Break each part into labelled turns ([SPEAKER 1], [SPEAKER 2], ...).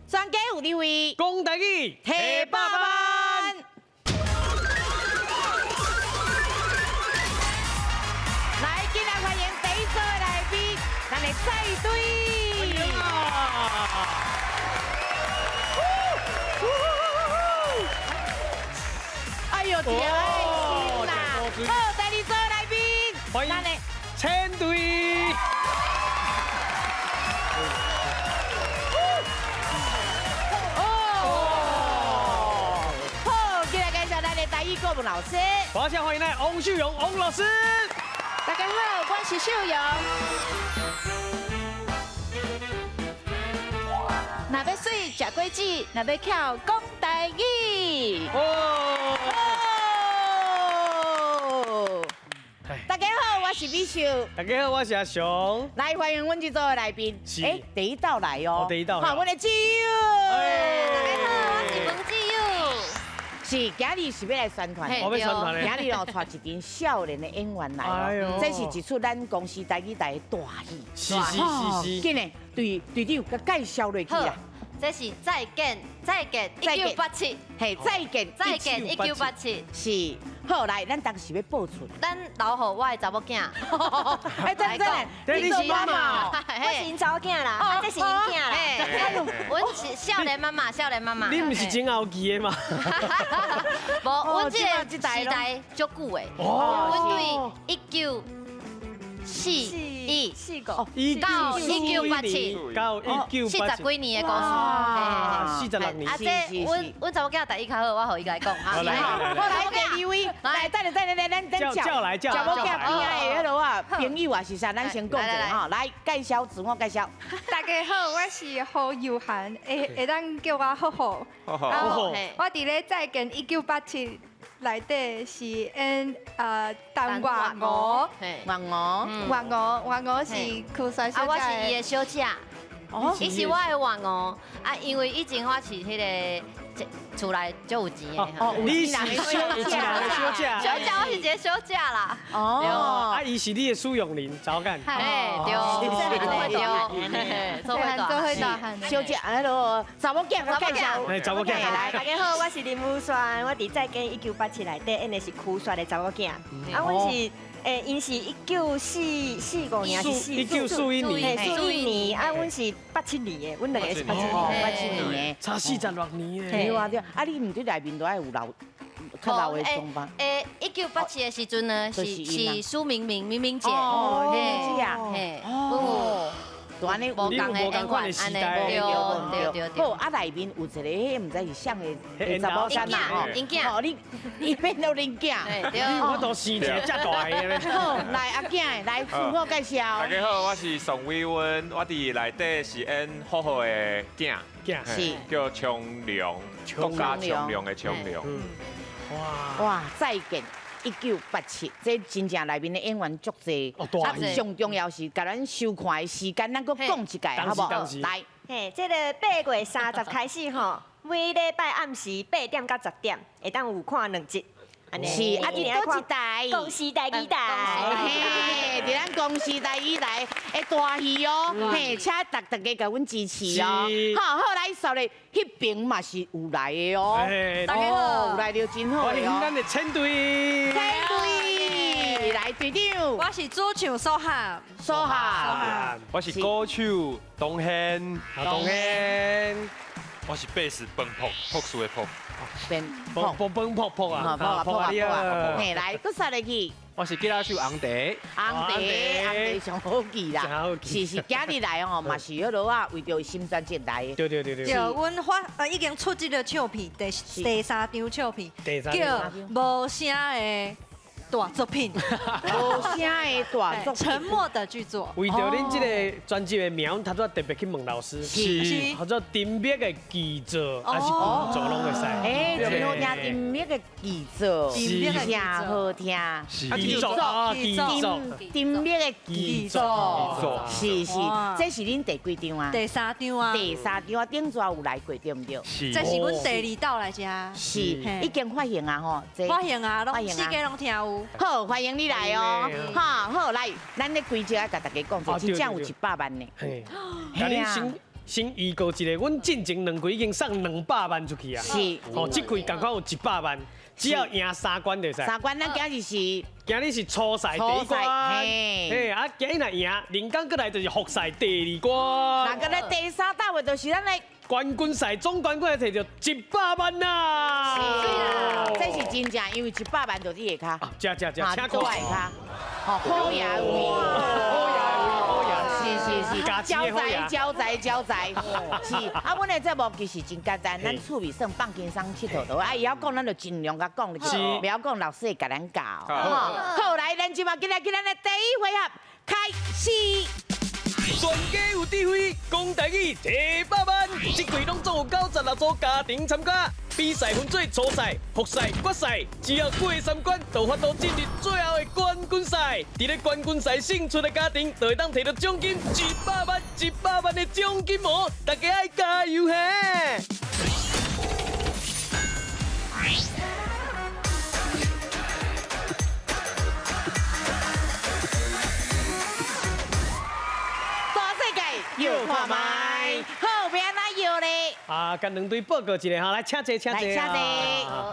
[SPEAKER 1] 專家有你位，
[SPEAKER 2] 講台語，
[SPEAKER 1] 提百萬。來，進來歡迎第一組的來賓，咱的再對。
[SPEAKER 2] 啊！
[SPEAKER 1] 哎呦，真愛心啦！好，第二組來賓，
[SPEAKER 2] 歡迎
[SPEAKER 1] 咱的
[SPEAKER 2] 千隊。
[SPEAKER 1] 哦，好，進來介紹咱的台語顧問老師。
[SPEAKER 2] 華夏歡迎來王秀蓉王老師。
[SPEAKER 3] 大家好，我是秀蓉。若欲媠食果子，若欲巧講台語。
[SPEAKER 2] 哦，
[SPEAKER 1] 哦，大家好，我是美秀。
[SPEAKER 2] 大家好，我是阿雄。
[SPEAKER 1] 來歡迎阮這組的來賓。
[SPEAKER 2] 是
[SPEAKER 1] 哎，第一道來哦。
[SPEAKER 2] 哦第一道
[SPEAKER 1] 好，阮的志友。
[SPEAKER 2] 哎
[SPEAKER 3] 大家好，我是馮志友。
[SPEAKER 1] 是，今日是欲來宣傳
[SPEAKER 3] 嘿
[SPEAKER 1] 的。
[SPEAKER 2] 我欲宣傳的。
[SPEAKER 1] 今日哦，帶一群少年的演員來
[SPEAKER 2] 哎
[SPEAKER 1] 哦
[SPEAKER 2] 呦，
[SPEAKER 1] 這是一齣咱公視台語台的大戲。
[SPEAKER 2] 是是是是。
[SPEAKER 1] 緊嘞，隊隊長，共介紹落去
[SPEAKER 3] 好
[SPEAKER 1] 啊。，
[SPEAKER 3] 這是再見，再見，1987，
[SPEAKER 1] 嘿，再見，
[SPEAKER 3] 再見，1987。
[SPEAKER 1] 是，好來，咱當時欲報出。
[SPEAKER 3] 咱留予我的查某囝。
[SPEAKER 1] 哎，等等，
[SPEAKER 2] 這你是媽媽。
[SPEAKER 4] 我是𪜶查某囝啦，啊，這是𪜶囝啦。
[SPEAKER 3] 嘿，阮是少年媽媽，少年媽媽。
[SPEAKER 2] 你毋是真後期的嘛？
[SPEAKER 3] 無，阮這個時代足久的。
[SPEAKER 2] 哦
[SPEAKER 3] 阮對1941
[SPEAKER 4] 四個，
[SPEAKER 3] 到1987，
[SPEAKER 2] 到1987，40
[SPEAKER 3] 幾年的故事。
[SPEAKER 2] 46年。
[SPEAKER 3] 啊，這阮阮查某囝台語較好，我予伊來講。
[SPEAKER 2] 好來來來
[SPEAKER 1] 好來，第二位，來，等下等下來，咱等
[SPEAKER 2] 叫來叫
[SPEAKER 1] 查某囝邊仔的彼落啊，朋友啊是啥？咱先講一下吼，來介紹自我介紹。
[SPEAKER 5] 大家好，我是何佑涵，會會當叫我好好。
[SPEAKER 6] 好好
[SPEAKER 2] 好
[SPEAKER 5] 我佇咧再見1987內底是演陳月娥，
[SPEAKER 3] 嘿
[SPEAKER 1] 月娥，
[SPEAKER 5] 月娥月娥是區雪
[SPEAKER 3] 啊，
[SPEAKER 5] 小
[SPEAKER 3] 我是伊
[SPEAKER 5] 姐
[SPEAKER 3] 的小姐，伊是我的月娥。啊，因為以前我是彼個厝內足有錢的。
[SPEAKER 1] 哦，
[SPEAKER 2] 你是小姐，小姐，
[SPEAKER 3] 小姐，我是一個小姐啦。
[SPEAKER 1] 哦，
[SPEAKER 2] 啊，伊是你的使用人，查某囝。
[SPEAKER 3] 嘿，對，對，做伙
[SPEAKER 5] 做伙大漢。
[SPEAKER 1] 小姐，彼落查某囝，介紹。
[SPEAKER 2] 嘿，查某囝。
[SPEAKER 1] 來，
[SPEAKER 4] 大家好，我是林宇萱，我佇再見1987內底演的是區雪的查某囝。啊，阮是，欸，𪜶是1945年，還是四
[SPEAKER 2] 1941年，41
[SPEAKER 4] 年，啊，阮是87年的，阮兩個是87年，87
[SPEAKER 1] 年的，
[SPEAKER 2] 差46年的。
[SPEAKER 1] 對啊對，啊，你毋對內面都愛有老較老的裝扮。
[SPEAKER 3] 欸，1987的時陣呢，是是蘇明明明明姐，
[SPEAKER 1] 哦，明明姐啊，
[SPEAKER 3] 嘿，
[SPEAKER 1] 哦。就按呢，
[SPEAKER 3] 無仝的演員，按呢，對對對。
[SPEAKER 1] 好，啊內面有一個彼毋知是啥个查某囡仔吼，𪜶
[SPEAKER 3] 囝，
[SPEAKER 1] 哦，你你變做恁囝，
[SPEAKER 3] 對。
[SPEAKER 2] 我都生一個遮大个。
[SPEAKER 1] 好，來阿囝，來自我介紹。
[SPEAKER 6] 大家好，我是宋偉溫，我佇內底是演好好的囝，
[SPEAKER 2] 囝
[SPEAKER 1] 是
[SPEAKER 6] 叫昌良，國家昌良的昌良。
[SPEAKER 2] 哇
[SPEAKER 1] 哇，再見。1987，這真正內面的演員足濟，啊，上重要是共咱收看的時間，咱閣講一擺，好無？來，
[SPEAKER 4] 嘿，這個8月30開始吼，每禮拜暗時8點到10點，會當有看兩集。
[SPEAKER 1] 是，啊，佇佗一台？
[SPEAKER 4] 公視台語台。
[SPEAKER 1] 嘿，佇咱公視台語台的大戲哦，嘿，請逐逐家共阮支持哦。好，好來，紲咧，彼爿嘛是有來的哦。
[SPEAKER 3] 大家好，
[SPEAKER 1] 有來就真好。
[SPEAKER 2] 歡迎咱的千隊。
[SPEAKER 1] 千隊，來隊長。
[SPEAKER 7] 我是主唱蘇涵。
[SPEAKER 1] 蘇涵。
[SPEAKER 8] 我是鼓手東軒。
[SPEAKER 2] 東軒。
[SPEAKER 8] 我是貝斯蹦撲撲數的撲。
[SPEAKER 1] 蹦
[SPEAKER 2] 蹦蹦撲撲啊！
[SPEAKER 1] 撲啊撲啊撲啊！嘿，來，閣紲落去。
[SPEAKER 8] 我是吉他手紅茶。
[SPEAKER 1] 紅茶，紅茶上好記啦。是是，今日來吼嘛是彼落啊，為著新專輯來的。
[SPEAKER 2] 對對對對。
[SPEAKER 7] 對，阮發已經出這個唱片第三張唱片，叫無聲的大作品，
[SPEAKER 1] 無聲的大作品。
[SPEAKER 7] 沉默的劇作。
[SPEAKER 2] 為著恁這个專輯的名，阮頭拄仔特別去問老師，
[SPEAKER 1] 是
[SPEAKER 2] 叫做沉默的巨作，還是巨作攏會使。
[SPEAKER 1] 哎，真好聽，沉默的巨作，真好聽。
[SPEAKER 2] 巨作啊，巨作，
[SPEAKER 1] 沉默的巨作，是是，這是恁第幾張啊？
[SPEAKER 7] 第三張啊。
[SPEAKER 1] 第三張啊，頂逝有來過對毋對？
[SPEAKER 8] 是。
[SPEAKER 7] 這是阮第二道來遮。
[SPEAKER 1] 是，已經發行啊吼。
[SPEAKER 7] 發行啊，攏四界攏聽有。
[SPEAKER 1] 好，歡迎你來哦。哈，好來，咱的規則愛共大家講者，真正有100萬呢。
[SPEAKER 2] 嘿，共恁先先預告一下，阮進前兩季已經送200萬出去啊。
[SPEAKER 1] 是。
[SPEAKER 2] 哦，這季仝款有100萬，只要贏3關就會使。
[SPEAKER 1] 三關，咱今日是。
[SPEAKER 2] 今日是初賽第一關。嘿，啊，今日若贏，明天閣來就是複賽第二關。
[SPEAKER 1] 那個咧第三道的就是咱的
[SPEAKER 2] 冠軍賽，總冠軍會摕著100萬啦！
[SPEAKER 1] 是，這是真正，因為100萬就佇下跤。
[SPEAKER 2] 正正正，請
[SPEAKER 1] 坐下跤，好爺位，
[SPEAKER 2] 好爺位，好爺，
[SPEAKER 1] 是是是，招財招財招財，是。啊，阮的節目其實真簡單，咱趣味耍放輕鬆𨑨迌就好，啊，會曉講咱就盡量共講，袂曉講老師會共咱教。好，來，咱這馬進來，進咱的第一回合開始。
[SPEAKER 2] 全家有智慧，講台語提百萬，這季攏總有96組家庭參加。比賽分做初賽、複賽、決賽，只要過3關，就有法度進入最後的冠軍賽。佇咧冠軍賽勝出的家庭，就會當摕到獎金100萬、100萬的獎金哦！大家愛加油嘿！
[SPEAKER 1] 搖看覓，好，欲按怎搖咧？
[SPEAKER 2] 啊，共兩隊報告一下哈，來請坐，請坐。
[SPEAKER 1] 來請坐。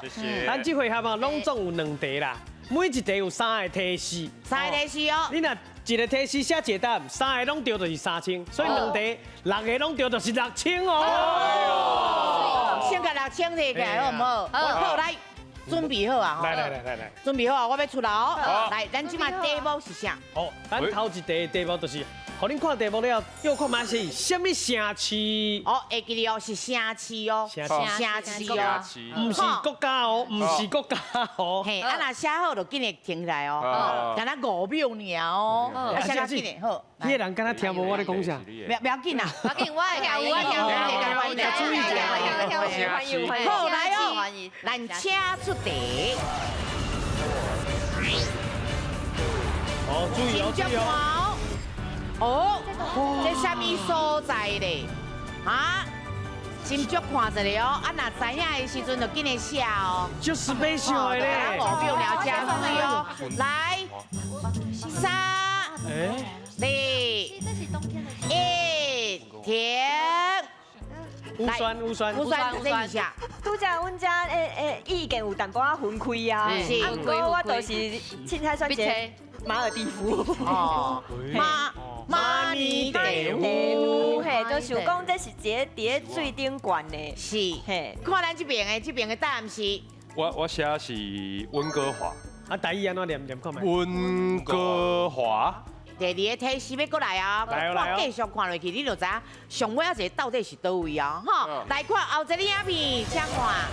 [SPEAKER 6] 謝謝。
[SPEAKER 2] 咱這回合啊，攏總有2題啦，每一題有3個提示。
[SPEAKER 1] 3個提示哦。
[SPEAKER 2] 你若一個提示寫一個答案，3個攏對就是3000，所以2題6個攏對就是6000哦。
[SPEAKER 1] 先共6000提起來好毋好？好，來，準備好啊！
[SPEAKER 2] 來來來來來，
[SPEAKER 1] 準備好啊！我欲出來哦。來，咱這馬題目是啥？
[SPEAKER 2] 好，咱頭一題題目就是。予恁看題目了，又看覓是啥物城市？
[SPEAKER 1] 哦，會記得哦，是城市哦，城市哦，
[SPEAKER 2] 毋是國家哦，毋是國家哦。
[SPEAKER 1] 嘿，啊若寫好就緊會停起來哦，敢若5秒爾哦。啊，寫較緊的好。
[SPEAKER 2] 彼个人敢若聽無我咧講啥？
[SPEAKER 1] 袂要緊啦，
[SPEAKER 3] 袂要緊，我會聽有，我聽有，
[SPEAKER 4] 歡迎歡迎。
[SPEAKER 1] 好，來哦，咱請出題。
[SPEAKER 2] 哦，注意哦，注意哦。
[SPEAKER 1] 哦，這啥物所在咧？啊，斟酌看一下哦。啊，若知影的時陣就緊來寫哦。
[SPEAKER 2] 就是欲笑的咧。
[SPEAKER 1] 5秒爾，真媠哦。來，3、2、1，停。
[SPEAKER 2] 烏酸烏酸
[SPEAKER 1] 烏酸，這是啥？
[SPEAKER 4] 拄才阮遮意見有淡薄仔分開啊。
[SPEAKER 3] 是。
[SPEAKER 4] 啊，毋過我就是凊彩選一個馬爾地夫。
[SPEAKER 1] 哦，馬尼地夫，
[SPEAKER 4] 嘿，就想講這是一個佇咧水頂懸的，
[SPEAKER 1] 是，嘿。看咱這邊的，這邊的答案是。
[SPEAKER 8] 我寫是溫哥華。
[SPEAKER 2] 啊，台語按怎念念看覓？
[SPEAKER 8] 溫哥華。
[SPEAKER 1] 第二个提示欲過來啊！我繼續看落去，你就知影上尾仔一個到底是佗位哦，吼！來看後一个影片，請看。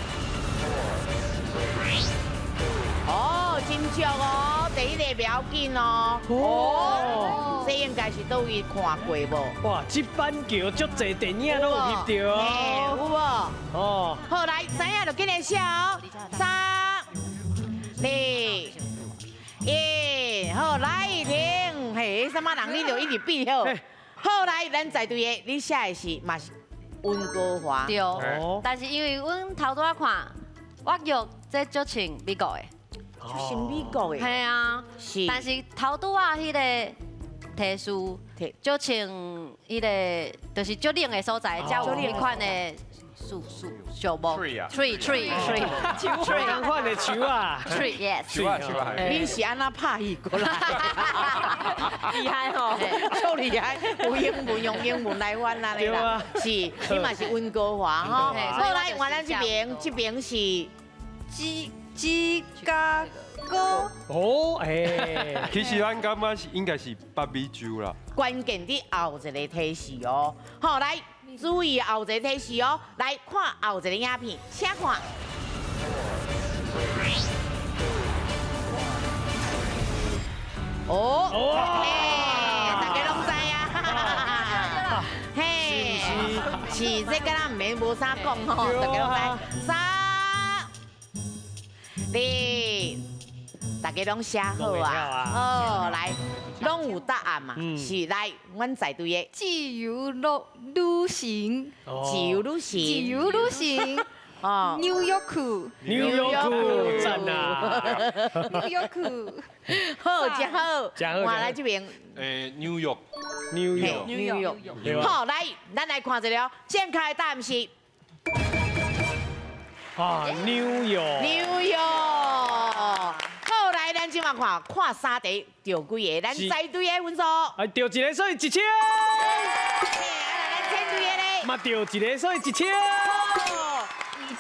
[SPEAKER 1] 哦，真足哦，第一個袂要緊哦。哦，這應該是佗位看過無？
[SPEAKER 2] 哇，這板橋足濟電影攏有翕著哦。
[SPEAKER 1] 有無？哦。好，來，知影就緊來寫哦。3、2、1，好，來停。嘿，啥物人你就一直變好。好，來，咱在隊的，你寫的是嘛是溫哥華？
[SPEAKER 3] 對。但是因為阮頭拄仔看，我約這足像美國的。
[SPEAKER 1] 足像美國的。
[SPEAKER 3] 嘿啊。
[SPEAKER 1] 是。
[SPEAKER 3] 但是頭拄仔彼個提示，足像彼個就是足冷的所在，才有彼款的樹樹樹木。Tree tree tree。
[SPEAKER 2] 同款的樹啊。
[SPEAKER 3] Tree yes。
[SPEAKER 6] 樹啊樹啊。
[SPEAKER 1] 你是按怎拍戲過來？
[SPEAKER 4] 厲害吼，
[SPEAKER 1] 足厲害，有英文用英文來翻啊，啦。是，你嘛是溫哥華吼。好，來換咱這邊，這邊是
[SPEAKER 7] 芝加哥。
[SPEAKER 2] 哦，哎，
[SPEAKER 8] 其實咱感覺是應該是北美洲啦。
[SPEAKER 1] 關鍵佇後一個提示哦，好，來注意後一個提示哦，來看後一個影片，請看。哦，嘿，大家攏知啊，嘿，是，這敢若毋免無啥講吼，大家攏知。三、二，大家攏寫好啊，好來，攏有答案嘛？是來，阮在隊的
[SPEAKER 5] 自由旅行，
[SPEAKER 1] 自由旅行，
[SPEAKER 5] 自由旅行。
[SPEAKER 1] 哦，
[SPEAKER 5] 紐約區，
[SPEAKER 2] 紐約區，讚啊！
[SPEAKER 5] 紐約區，
[SPEAKER 1] 好，真好，
[SPEAKER 2] 真好，
[SPEAKER 1] 我來這邊。
[SPEAKER 8] 紐約，
[SPEAKER 2] 紐約，
[SPEAKER 1] 紐約。好，來，咱來看一下，正確的答案是。
[SPEAKER 2] 啊，紐約，
[SPEAKER 1] 紐約。好，來，咱這馬看看三題著幾個，咱在隊的分數。
[SPEAKER 2] 啊，著一個，所以1000。
[SPEAKER 1] 嘿，啊，咱千隊的咧。
[SPEAKER 2] 嘛，著一個，所以1000。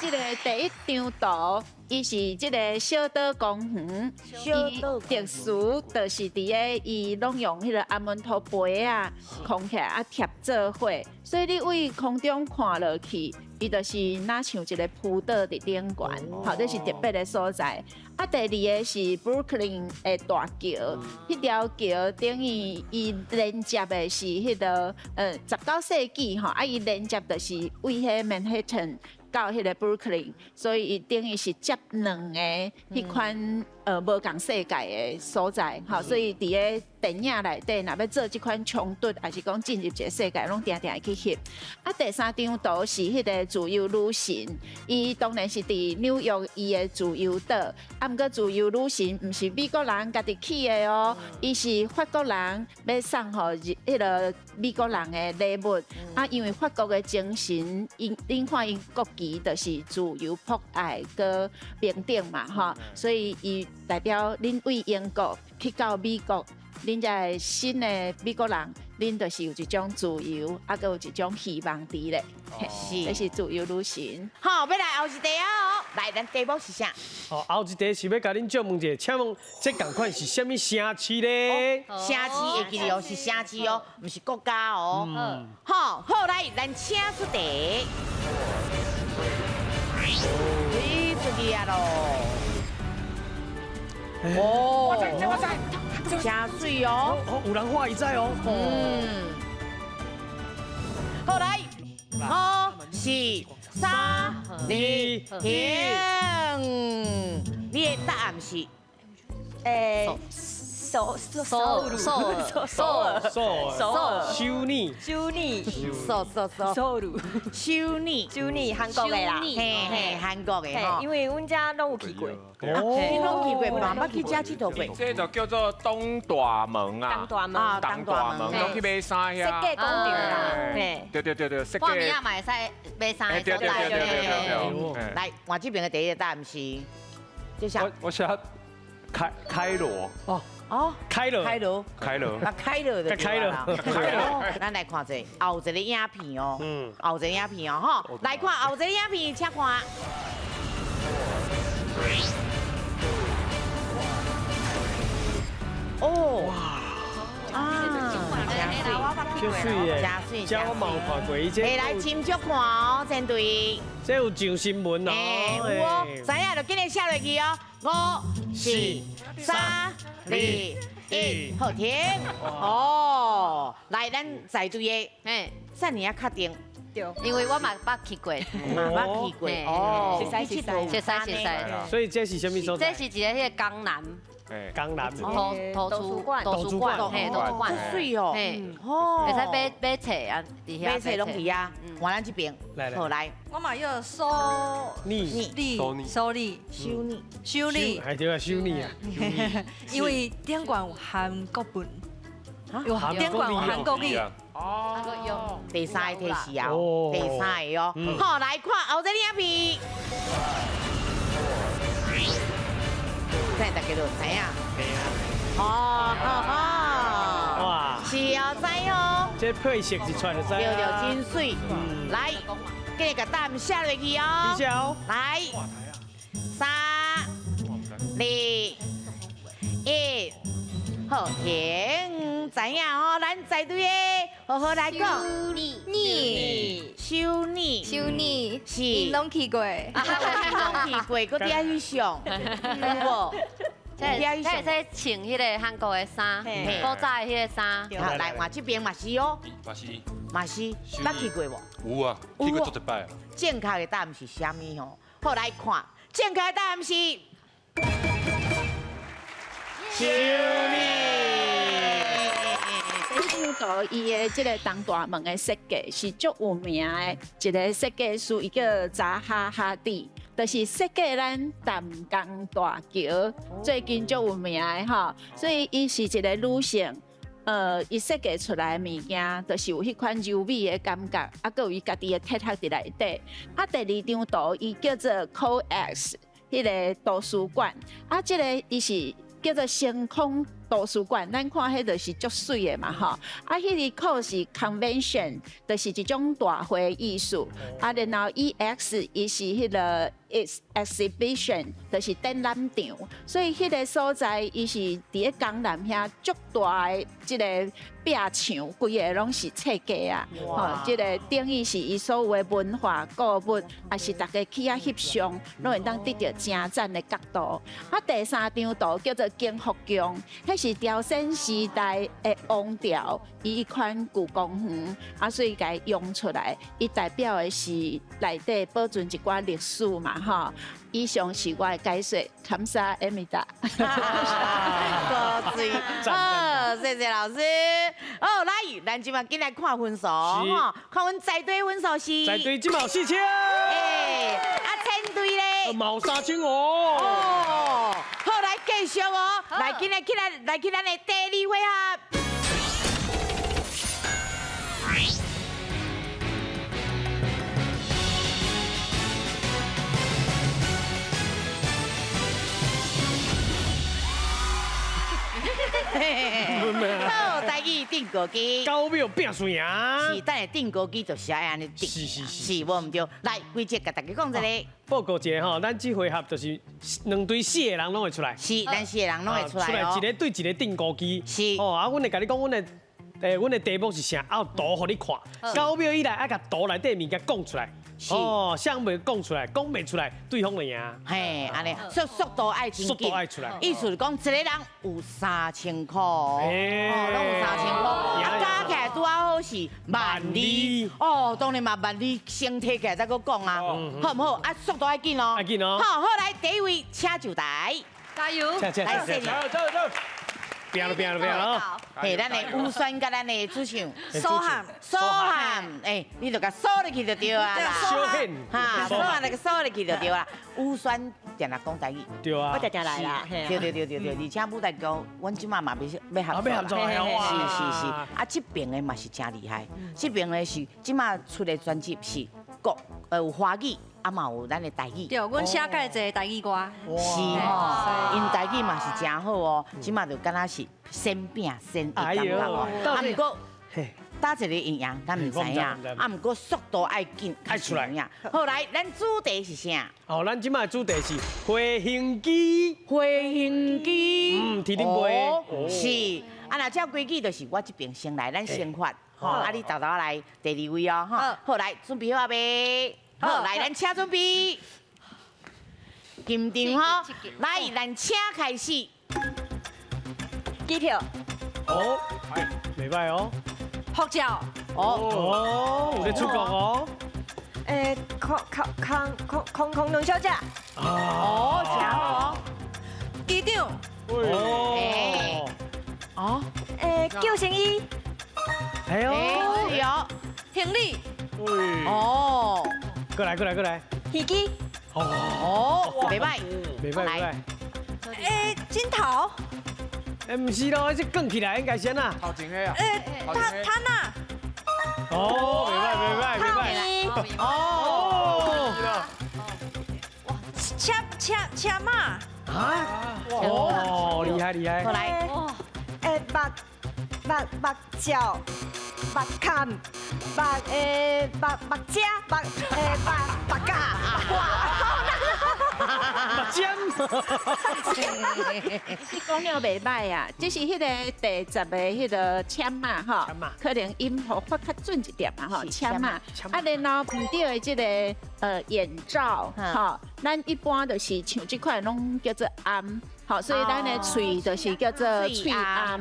[SPEAKER 9] 這个第一張圖，伊是這个小島公園，伊特殊就是佇咧伊攏用彼个阿門陀杯仔空起來啊疊做伙，所以你對空中看落去，伊就是若像一个浮島佇頂懸，好，這是特別的所在。啊，第二个是 Brooklyn 的大橋，彼條橋等於伊連接的是彼个19世紀吼，啊，伊連接就是對彼 Manhattan 到彼个 Brooklyn，所以伊等於是接兩个彼款無仝世界的所在，吼，所以佇咧電影內底，若欲做這款衝突，抑是講進入一個世界，攏定定會去翕。啊，第三張圖是彼个自由女神，伊當然是佇紐約伊的自由島，啊，毋過自由女神毋是美國人家己起的哦，伊是法國人欲送予彼个美國人的禮物。啊，因為法國的精神，𪜶恁看𪜶國旗就是自由、博愛、閣平等嘛，吼，所以伊代表恁對英國去到美國，恁這个新的美國人，恁就是有一種自由，啊，閣有一種希望佇咧，
[SPEAKER 1] 是，
[SPEAKER 9] 這是自由女神。
[SPEAKER 1] 好，欲來後一題啊！來，咱題目是啥？
[SPEAKER 2] 哦，後一題是欲共恁借問一下，請問這仝款是啥物城市咧？
[SPEAKER 1] 城市會記得哦，是城市哦，毋是國家哦。好，好來，咱請出題。你出去啊囉！哦，
[SPEAKER 2] 我知，
[SPEAKER 1] 真媠哦！
[SPEAKER 2] 哦，有人畫伊知哦。
[SPEAKER 1] 嗯。好來，五、四、三、二、停。你的答案是？
[SPEAKER 4] 首首首爾
[SPEAKER 3] 首爾
[SPEAKER 4] 首爾
[SPEAKER 2] 首爾
[SPEAKER 4] 首爾
[SPEAKER 2] 首爾
[SPEAKER 4] 首爾
[SPEAKER 1] 首首首
[SPEAKER 4] 首爾
[SPEAKER 1] 首爾
[SPEAKER 4] 首爾韓國的啦，
[SPEAKER 1] 嘿嘿，韓國的吼，
[SPEAKER 4] 因為阮遮攏有去過，
[SPEAKER 1] 哦，你攏去過，嘛捌去遮𨑨迌過。
[SPEAKER 6] 這就叫做東大門啊，
[SPEAKER 4] 東大門，
[SPEAKER 6] 東大門，攏去買衫遐。
[SPEAKER 4] 設計廣場啦，
[SPEAKER 6] 對對對對，設計。
[SPEAKER 3] 半暝仔嘛會使買衫的所在。
[SPEAKER 6] 對對對對對。
[SPEAKER 1] 來，換這邊的第一個答案是，這啥？
[SPEAKER 8] 我寫開羅。
[SPEAKER 2] 哦。
[SPEAKER 1] 哦，
[SPEAKER 2] 開羅，
[SPEAKER 1] 開羅，
[SPEAKER 8] 開羅，
[SPEAKER 1] 啊，開羅就
[SPEAKER 2] 開羅，
[SPEAKER 1] 開羅。咱來看一下後一个影片哦，後一个影片哦，吼，來看後一个影片，請看。哦，哇，啊，
[SPEAKER 2] 真媠耶，
[SPEAKER 1] 真媠，
[SPEAKER 2] 這我嘛有看過，伊這。
[SPEAKER 1] 來，斟酌看哦，前隊。
[SPEAKER 2] 這有上新聞哦。
[SPEAKER 1] 有哦，知影就緊來寫落去哦。五、四、三、二、一，好停。哦，來，咱在隊的，嘿，啥爾仔確定？
[SPEAKER 4] 對，
[SPEAKER 3] 因為我嘛捌去過，
[SPEAKER 1] 嘛捌去過，哦，
[SPEAKER 4] 熟悉熟
[SPEAKER 3] 悉，熟悉熟悉。
[SPEAKER 2] 所以這是啥物所在？
[SPEAKER 3] 這是一個彼个江南。
[SPEAKER 2] 江南
[SPEAKER 3] 圖書館，圖書館，嘿，圖書館，
[SPEAKER 1] 這媠哦，
[SPEAKER 3] 哦，會使買買冊啊，佇遐
[SPEAKER 1] 買冊攏佇遐，換咱這邊，好來，
[SPEAKER 7] 我嘛要首
[SPEAKER 2] 爾，
[SPEAKER 7] 首爾，
[SPEAKER 1] 首爾，
[SPEAKER 7] 首爾，
[SPEAKER 2] 還對啊，首爾啊，
[SPEAKER 7] 因為頂懸有韓國文，有頂懸有韓國語，
[SPEAKER 1] 哦，第三個提示啊，第三個哦，好，來看後一个影片。這大家都知影。哦哦，哇，是哦，知哦。
[SPEAKER 2] 這配色一出來就知。
[SPEAKER 1] 對對，真媠。來，繼續共答案寫落去哦。來，三、二、一，好，停。知影哦，咱在隊的好好來講。首爾，
[SPEAKER 5] 首爾，
[SPEAKER 1] 是。
[SPEAKER 5] 𪜶攏去過，𪜶
[SPEAKER 1] 攏去過，閣佇遐翕相，有無？
[SPEAKER 3] 这会使穿彼个韩国的衫，古早的彼个衫。
[SPEAKER 1] 来，换这边嘛是哦。
[SPEAKER 8] 嘛是。
[SPEAKER 1] 嘛是，捌去过无？
[SPEAKER 8] 有啊，去过足一摆。
[SPEAKER 1] 正确的答案是啥物吼？好，来看，正确的答案是。
[SPEAKER 9] 修理。这张图伊的这个东大门的设计是足有名的一个设计师，伊叫扎哈哈蒂，就是设计咱淡江大桥最近足有名的吼，所以伊是一个女性。伊设计出来的物件，就是有彼款柔美的感觉，啊，阁有伊家己的哲学伫内底。啊，第二张图伊叫做 COEX，彼个图书馆，啊，这个伊是叫做星空图书馆，咱看彼就是足媠的嘛吼。啊，彼个 CO 是 convention，就是一种大会艺术。啊，然后 EX 伊是彼个 exhibition，就是展览场。所以彼个所在，伊是伫咧江南遐足大的这个壁墙，规个拢是册架啊。吼，这个等于是伊所有的文化古物，也是大家去遐翕相，拢会当得著真赞的角度。啊，第三张图叫做景福宫，彼是朝鲜时代的王朝，伊彼款旧公园，啊，所以共伊用出来，伊代表的是内底保存一寡历史嘛，吼。以上是我的解说，감사합니다。
[SPEAKER 1] 多谢，好，谢谢老师。哦，来，咱这马紧来看分数，吼，看阮在队分数是。
[SPEAKER 2] 在队这马4000。
[SPEAKER 1] 哎，啊，千队咧。
[SPEAKER 2] 嘛3000哦。
[SPEAKER 1] 哦，好，来继续哦，来，紧来起来，来去咱的第二回合。好，台语钉高机，
[SPEAKER 2] 9秒拼输赢。
[SPEAKER 1] 是，等下钉高机就是爱按呢钉。
[SPEAKER 2] 是是是，
[SPEAKER 1] 是无毋对。来，规则共大家讲一下。
[SPEAKER 2] 报告一下吼，咱这回合就是两队4个人拢会出来。
[SPEAKER 1] 是，咱4个人拢会出来哦。
[SPEAKER 2] 出来一个对一个钉高机。
[SPEAKER 1] 是。
[SPEAKER 2] 哦，啊，阮会共你讲，阮的题目是啥？啊，有图予你看。9秒以内爱共图内底物件讲出来。哦，啥袂讲出来，讲袂出来，对方就赢。
[SPEAKER 1] 嘿，按呢，速度爱真紧，
[SPEAKER 2] 速度爱出来。
[SPEAKER 1] 意思是讲，一个人有3000箍，哦，拢有3000箍，啊，加起来拄好是12000。哦，当然嘛，12000先提起来再阁讲啊，好毋好？啊，速度爱紧哦，
[SPEAKER 2] 爱紧哦。
[SPEAKER 1] 好，好来，第一位，请就台，
[SPEAKER 3] 加油，
[SPEAKER 1] 来，
[SPEAKER 6] 加油，加油，加油！
[SPEAKER 2] 拼了，拼了，拼了！
[SPEAKER 1] 嘿，咱的吴宣佮咱的主唱
[SPEAKER 7] 苏涵，
[SPEAKER 1] 苏涵，哎，你就共锁入去就对啊啦。
[SPEAKER 2] 苏涵，
[SPEAKER 1] 哈，苏涵那个锁入去就对啦。吴宣定定讲台语，
[SPEAKER 2] 对啊，
[SPEAKER 4] 我定定来啦。
[SPEAKER 1] 对对对对对，而且舞台剧，阮这马嘛欲合
[SPEAKER 2] 作，
[SPEAKER 1] 是是是。啊，这边的嘛是真厉害，这边的是这马出的专辑是国，有华语。啊嘛有咱的台语，
[SPEAKER 7] 对，阮写盖一个台语歌，
[SPEAKER 1] 是吼，𪜶台语嘛是真好哦，这马就敢若是先拼先的感觉哦。啊，毋过，打一个会赢，咱毋知影。啊，毋过速度爱紧，
[SPEAKER 2] 爱出来。
[SPEAKER 1] 好，来，咱主题是啥？
[SPEAKER 2] 哦，咱这马的主题是飞行机。
[SPEAKER 1] 飞行机。
[SPEAKER 2] 嗯，天顶飞。
[SPEAKER 1] 是，啊，若照规矩就是我这边先来，咱先发，吼，啊，你豆豆来第二位哦，吼。好，来，准备好啊未？好，来，咱请准备，紧张吼，来，咱请开始。
[SPEAKER 4] 机票。
[SPEAKER 2] 哦，袂歹哦。
[SPEAKER 7] 护照。
[SPEAKER 2] 哦，有咧出国哦。
[SPEAKER 4] 诶，空空空空空空小姐。
[SPEAKER 1] 哦，真好哦。
[SPEAKER 7] 机长。
[SPEAKER 2] 哦。
[SPEAKER 1] 哦。
[SPEAKER 4] 诶，救生衣。
[SPEAKER 2] 哎呦。
[SPEAKER 1] 是哦。
[SPEAKER 7] 行李。
[SPEAKER 1] 哦。
[SPEAKER 2] 过来，过来，过来。
[SPEAKER 4] 飞机。
[SPEAKER 1] 哦，袂歹，
[SPEAKER 2] 袂歹，袂歹。
[SPEAKER 7] 诶，镜头。
[SPEAKER 2] 诶，毋是咯，这卷起来应该先啊。
[SPEAKER 6] 头前的啊。
[SPEAKER 7] 诶，他那。
[SPEAKER 2] 哦，袂歹，袂歹，袂歹。
[SPEAKER 1] 哦。
[SPEAKER 7] 哇，车马。
[SPEAKER 2] 啊？哦，厉害厉害。
[SPEAKER 1] 过来。
[SPEAKER 4] 诶，目罩，目坎。目诶目目遮目诶目目架目
[SPEAKER 2] 目尖，
[SPEAKER 9] 你讲了袂歹啊，这是彼个第10个彼个签嘛吼，可能音符发较准一点嘛吼，签嘛。啊，然后毋对的这个眼罩，吼，咱一般就是像這款攏叫做頷，吼，所以咱的喙就是叫做喙頷，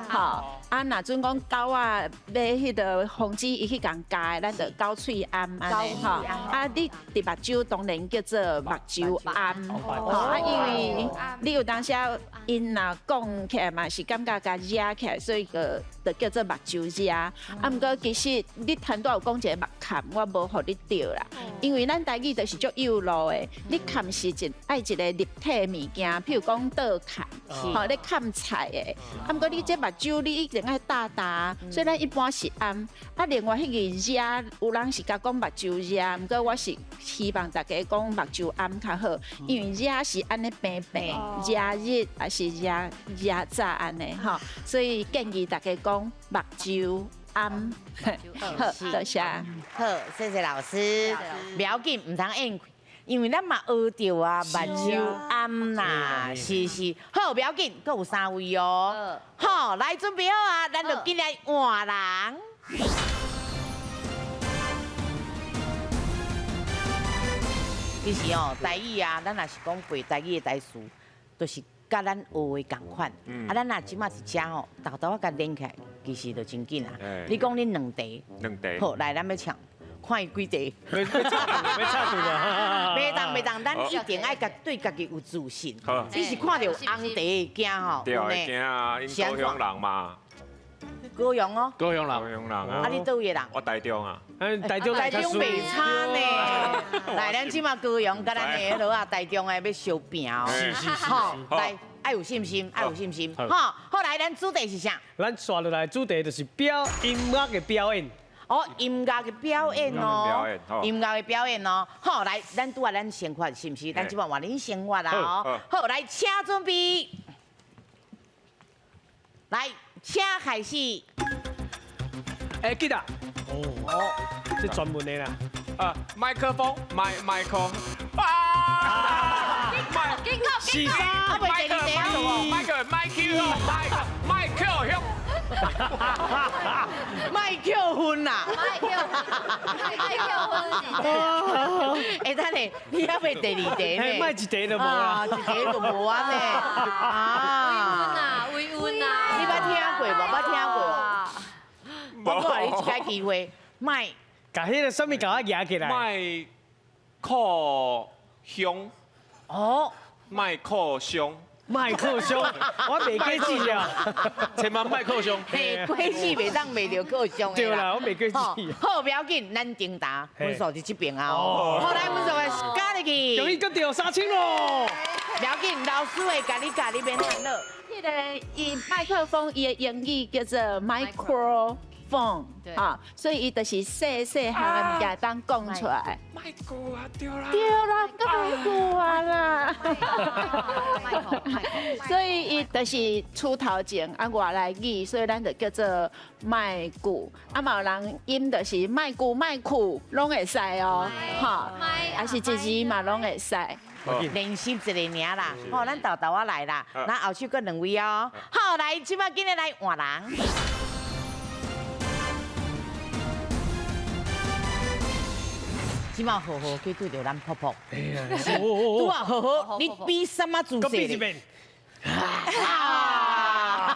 [SPEAKER 9] 吼。啊，若準講狗仔欲彼个防止伊去共咬，咱就狗喙頷按呢吼。啊，你佇目睭當然叫做目睭頷，吼啊，因為你有當時𪜶若講起來嘛是感覺共惹起來，所以個就叫做目睭惹。啊，毋過其實你頭拄有講一個目坎，我無予你著啦，因為咱台語就是足幼路的，你坎是一愛一個立體物件，譬如講倒崁，吼，咧崁菜的。啊，毋過你這目睭你一定愛大大，所以咱一般是頷。啊，另外彼個惹，有人是共講目睭惹，毋過我是希望大家講目睭頷較好，因為惹是按呢平平，惹日還是惹惹早按呢吼，所以建議大家講目睭頷。好，多謝。
[SPEAKER 1] 好，謝謝老師。不要緊，毋通應，因為咱嘛學著啊，目睭頷啦，是是。好，不要緊，閣有三位哦。好，來準備好啊，咱就進來換人。其實哦，台語啊，咱若是講背台語的台詞，就是佮咱學的仝款。啊，咱若這馬佇遮吼，沓沓仔共連起來，其實就真緊啊。你講恁兩題，
[SPEAKER 6] 兩題。
[SPEAKER 1] 好，來，咱欲唱，看伊幾題。
[SPEAKER 2] 欲插隊啊！
[SPEAKER 1] 袂當袂當，咱一定愛家對家己有自信。你是看著紅茶會驚吼？
[SPEAKER 6] 對，會驚啊！𪜶高雄人嘛。
[SPEAKER 1] 高雄哦，
[SPEAKER 8] 高雄人，
[SPEAKER 6] 高雄人啊！
[SPEAKER 1] 啊，你佗位的人？
[SPEAKER 6] 我台中啊。
[SPEAKER 2] 台中
[SPEAKER 1] 台中袂差呢。來，咱這馬高雄佮咱的彼落啊，台中的欲相拚哦。
[SPEAKER 2] 是是是。
[SPEAKER 1] 好，來，愛有信心，愛有信心。好，後來咱主題是啥？
[SPEAKER 2] 咱紲落來主題就是音樂的表演。
[SPEAKER 1] 哦，音樂的表演哦，音樂的表演哦。好，來，咱拄仔咱先發是毋是？咱這馬換恁先發啦哦。好，來，請準備。來。請開始。
[SPEAKER 2] 哎，記得。哦，這專門的啦。
[SPEAKER 6] 啊，麥克風，麥克。啊！
[SPEAKER 2] 是三，
[SPEAKER 6] 麥克，麥克，麥克，麥克，麥
[SPEAKER 1] 克分啦。
[SPEAKER 3] 麥克，麥克分。
[SPEAKER 1] 哎，等下，你猶未第二題呢？
[SPEAKER 2] 莫一題就無啊，
[SPEAKER 1] 一題就無啊呢。啊，
[SPEAKER 3] 微溫啊，微溫啊。
[SPEAKER 1] 你捌聽過無？捌聽過無？我予你一擺機會，莫。
[SPEAKER 2] 共彼个啥物共我舉起來？
[SPEAKER 6] 麥克香。
[SPEAKER 1] 哦。
[SPEAKER 6] 麥克香。
[SPEAKER 2] 麥克香，我袂記記啊。
[SPEAKER 8] 千萬麥克香。
[SPEAKER 1] 嘿，過世袂當袂著克傷的。
[SPEAKER 2] 對啦，我袂記記。
[SPEAKER 1] 好，不要緊，咱頂答分數佇這邊啊。好，來分數來加入去。
[SPEAKER 2] 終於閣著3000咯。
[SPEAKER 1] 不要緊，老師會共你教，你免煩惱。
[SPEAKER 9] 彼个伊麥克風，伊的英語叫做 microphone，啊，所以伊就是細細項的物件當講出來。
[SPEAKER 6] 麥克啊，對啦。
[SPEAKER 9] 對啦，閣袂過啊啦。所以伊就是出頭前啊，外來語，所以咱就叫做麥古。啊，嘛有人音就是麥古、麥庫，攏會使哦，哈，啊是一字嘛攏會使。
[SPEAKER 1] 練習一下爾啦，好，咱沓沓仔來啦，咱後手閣兩位哦。好，來，這擺緊來來換人。這擺好好去對著咱婆婆。拄啊好好，你比什麼姿勢？
[SPEAKER 2] 閣比一遍。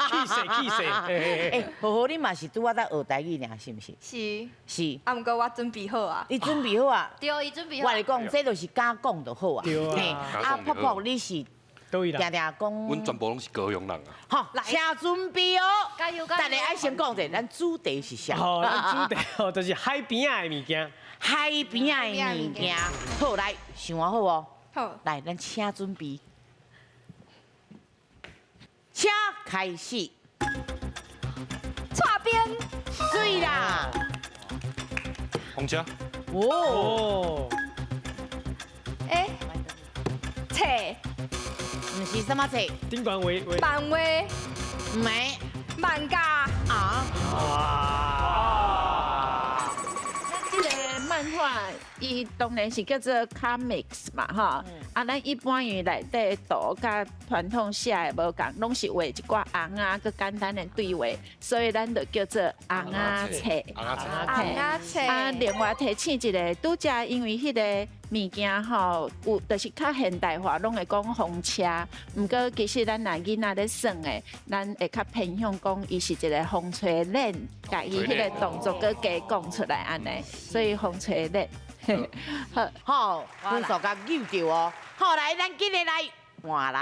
[SPEAKER 2] 氣勢氣勢。
[SPEAKER 1] 欸，好好，你嘛是拄仔才學台語爾，是毋是？
[SPEAKER 5] 是。
[SPEAKER 1] 是。
[SPEAKER 5] 啊，毋過我準備好啊。
[SPEAKER 1] 你準備好啊？
[SPEAKER 3] 對，伊準備好。
[SPEAKER 1] 我來講，這就是敢講就好啊。
[SPEAKER 2] 對啊。
[SPEAKER 1] 啊，婆婆你是？定定講。
[SPEAKER 8] 阮全部攏是高雄人啊。
[SPEAKER 1] 好，請準備哦。
[SPEAKER 3] 加油加油！
[SPEAKER 1] 等下愛先講者，咱主題是啥？
[SPEAKER 2] 好，咱主題哦，就是海邊仔的物件。
[SPEAKER 1] 海邊仔的物件。好，來想好哦。
[SPEAKER 5] 好。
[SPEAKER 1] 來，咱請準備。請開始。
[SPEAKER 5] 蔡邊。
[SPEAKER 1] 水啦。
[SPEAKER 8] 風車。
[SPEAKER 1] 哦。
[SPEAKER 5] 欸。冊。
[SPEAKER 1] 毋是什麼冊？
[SPEAKER 2] 頂懸畫畫。
[SPEAKER 5] 漫畫。
[SPEAKER 1] 毋是。
[SPEAKER 5] 漫畫。
[SPEAKER 1] 啊。
[SPEAKER 9] 咱這個漫畫，伊當然是叫做 comics 嘛，吼。啊，咱一般因为内底图佮传统写的无仝，攏是画一寡尪仔，佮简单的对话，所以咱就叫做尪仔册。
[SPEAKER 5] 尪仔册。
[SPEAKER 9] 啊，另外提醒一个，拄才因为彼个物件吼，有就是较现代化，攏会讲风车。毋过其实咱若囡仔咧耍的，咱会较偏向讲伊是一个风吹链，共伊彼个动作阁加讲出来按呢，所以风吹链。好，
[SPEAKER 1] 好，分数共扭著哦。好，来，咱紧来来换人。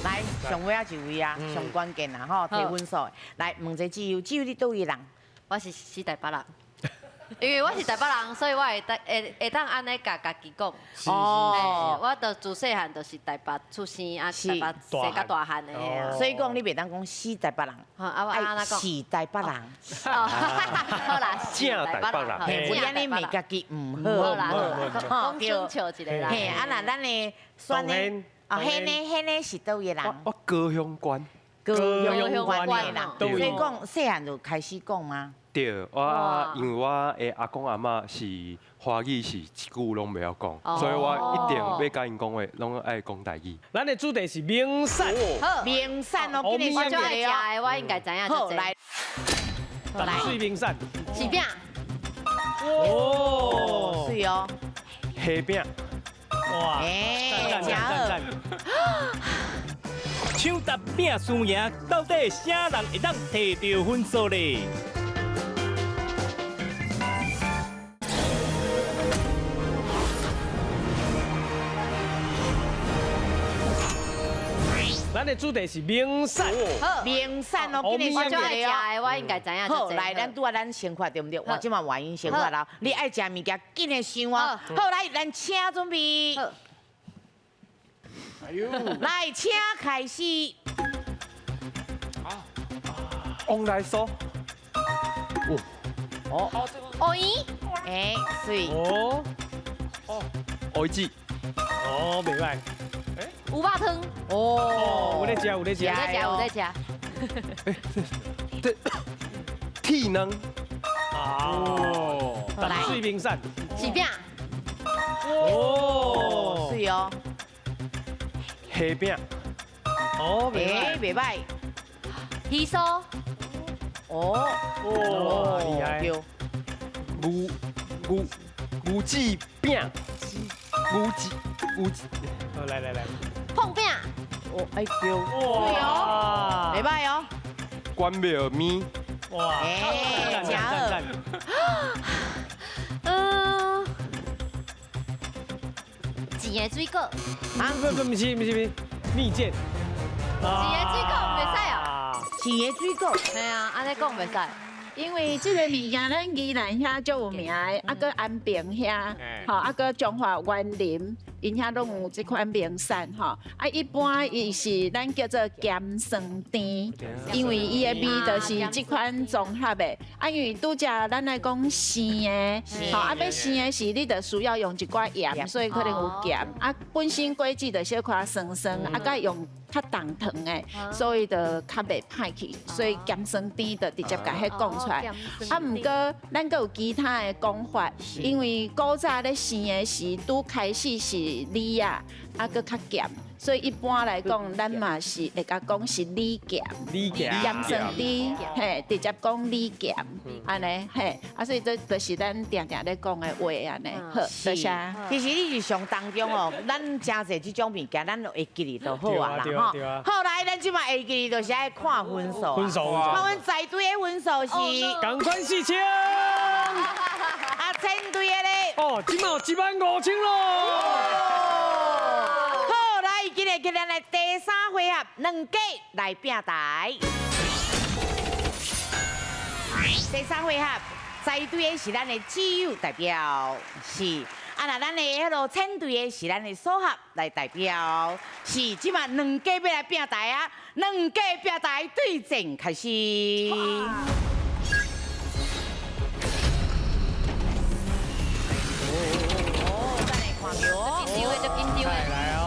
[SPEAKER 1] 来，上尾仔一位啊，上关键啊，吼，提分数。来，问一下志友，志友你佗位人？
[SPEAKER 3] 我是死台北人。因为我是台北人，所以我会当会会当按呢共家己讲。哦，我就自细汉就是台北出生，啊，台北生甲大汉的。
[SPEAKER 1] 所以讲你袂当讲死台北人，
[SPEAKER 3] 啊，我按怎讲？
[SPEAKER 1] 是台北人。
[SPEAKER 3] 好啦，
[SPEAKER 8] 正台北人。
[SPEAKER 1] 嘿，不按呢骂家己毋好。
[SPEAKER 3] 好啦，好，讲生笑一个啦。
[SPEAKER 1] 嘿，啊若咱的选呢？哦，彼呢？彼呢是佗位人？
[SPEAKER 8] 我高雄县。
[SPEAKER 1] 高雄县的人。所以讲细汉就开始讲吗？
[SPEAKER 8] 对，我因为我的阿公阿嬷是华语，是一句拢袂晓讲，所以我一定欲共𪜶讲话，拢爱讲台语。
[SPEAKER 2] 咱的主题是名产，
[SPEAKER 1] 名产哦，
[SPEAKER 3] 我最爱食的，我应该知影。
[SPEAKER 1] 好，来，
[SPEAKER 2] 来，水名产，
[SPEAKER 3] 柿饼。
[SPEAKER 2] 哦，
[SPEAKER 1] 水哦，
[SPEAKER 8] 虾饼。
[SPEAKER 2] 哇，赞赞赞！
[SPEAKER 10] 抢答拼输赢，到底啥人会当提著分数咧？
[SPEAKER 2] 咱的主题是名产，
[SPEAKER 1] 名产哦，今日
[SPEAKER 3] 我最爱食的，我应该知影。
[SPEAKER 1] 好，来，咱拄仔咱先发对毋对？我这马原因先发啦。你爱食物件，紧来想哦。好，来，咱请准备。来，请开始。
[SPEAKER 8] 旺来酥。
[SPEAKER 1] 哦。
[SPEAKER 3] 芋圆。
[SPEAKER 1] 哎，水。
[SPEAKER 2] 哦。哦。
[SPEAKER 8] 芋子。
[SPEAKER 2] 哦，袂䆀。
[SPEAKER 3] 牛肉汤。
[SPEAKER 2] 哦，有咧食，有咧食，
[SPEAKER 3] 有咧食，有咧食。
[SPEAKER 8] 这铁卵。
[SPEAKER 2] 哦。淡水名产。
[SPEAKER 3] 柿饼。
[SPEAKER 2] 哦。
[SPEAKER 1] 水哦。
[SPEAKER 8] 虾饼。
[SPEAKER 2] 哦，
[SPEAKER 1] 哎，袂䆀。
[SPEAKER 3] 鱼酥。
[SPEAKER 1] 哦。
[SPEAKER 2] 哦，厉害。
[SPEAKER 1] 对。
[SPEAKER 8] 牛牛牛子饼。牛子牛子。
[SPEAKER 2] 来来来。
[SPEAKER 3] 碰饼。
[SPEAKER 1] 哦，哎对。哇。袂䆀哦。
[SPEAKER 8] 关庙面。
[SPEAKER 2] 哇。
[SPEAKER 1] 哎，真好。
[SPEAKER 3] 嗯。甜的水果。
[SPEAKER 2] 啊，不不，毋是毋是毋是，蜜饯。
[SPEAKER 3] 甜的水果袂使哦。
[SPEAKER 1] 甜的水果。
[SPEAKER 3] 嘿啊，按呢讲袂使。
[SPEAKER 9] 因为这个物件，咱宜兰遐足有名的，啊，阁安平遐，吼，啊，阁彰化员林，𪜶遐拢有这款名产吼。啊，一般伊是咱叫做咸酸甜，因为伊的味道是这款综合的。啊，因为拄才咱来讲生的，吼，啊，欲生的时，你就需要用一寡盐，所以可能有咸。啊，本身果子就小可酸酸，啊，佮用较重糖的，所以就较袂歹去，所以咸酸甜就直接共彼讲出来。啊，毋过咱阁有其他的讲法，因为古早咧生的时，拄开始是李仔，啊，阁较咸，所以一般来讲，咱嘛是会共讲是李咸，
[SPEAKER 2] 李咸，
[SPEAKER 9] 咸酸甜，嘿，直接讲李咸，按呢，嘿，啊，所以这就是咱定定咧讲的话按呢，好，多谢。
[SPEAKER 1] 其实你日常当中哦，咱诚济这种物件，咱会记得就好啊啦，吼。好来，咱这马会记得就是爱看分数，
[SPEAKER 2] 分数，
[SPEAKER 1] 看阮在队的分数是，
[SPEAKER 2] 仝款4000，
[SPEAKER 1] 啊，千队的咧，
[SPEAKER 2] 哦，这马有15000咯。
[SPEAKER 1] 好，来，今日今日来第三回合，两家来拼台。第三回合，在队的是咱的志友代表，是。啊，若咱的彼啰千队的是咱的组合来代表，是这马两家欲来拼台啊，两家拼台对战开始。哦，等下看著哦，
[SPEAKER 3] 紧张的，足紧张的。
[SPEAKER 2] 来哦。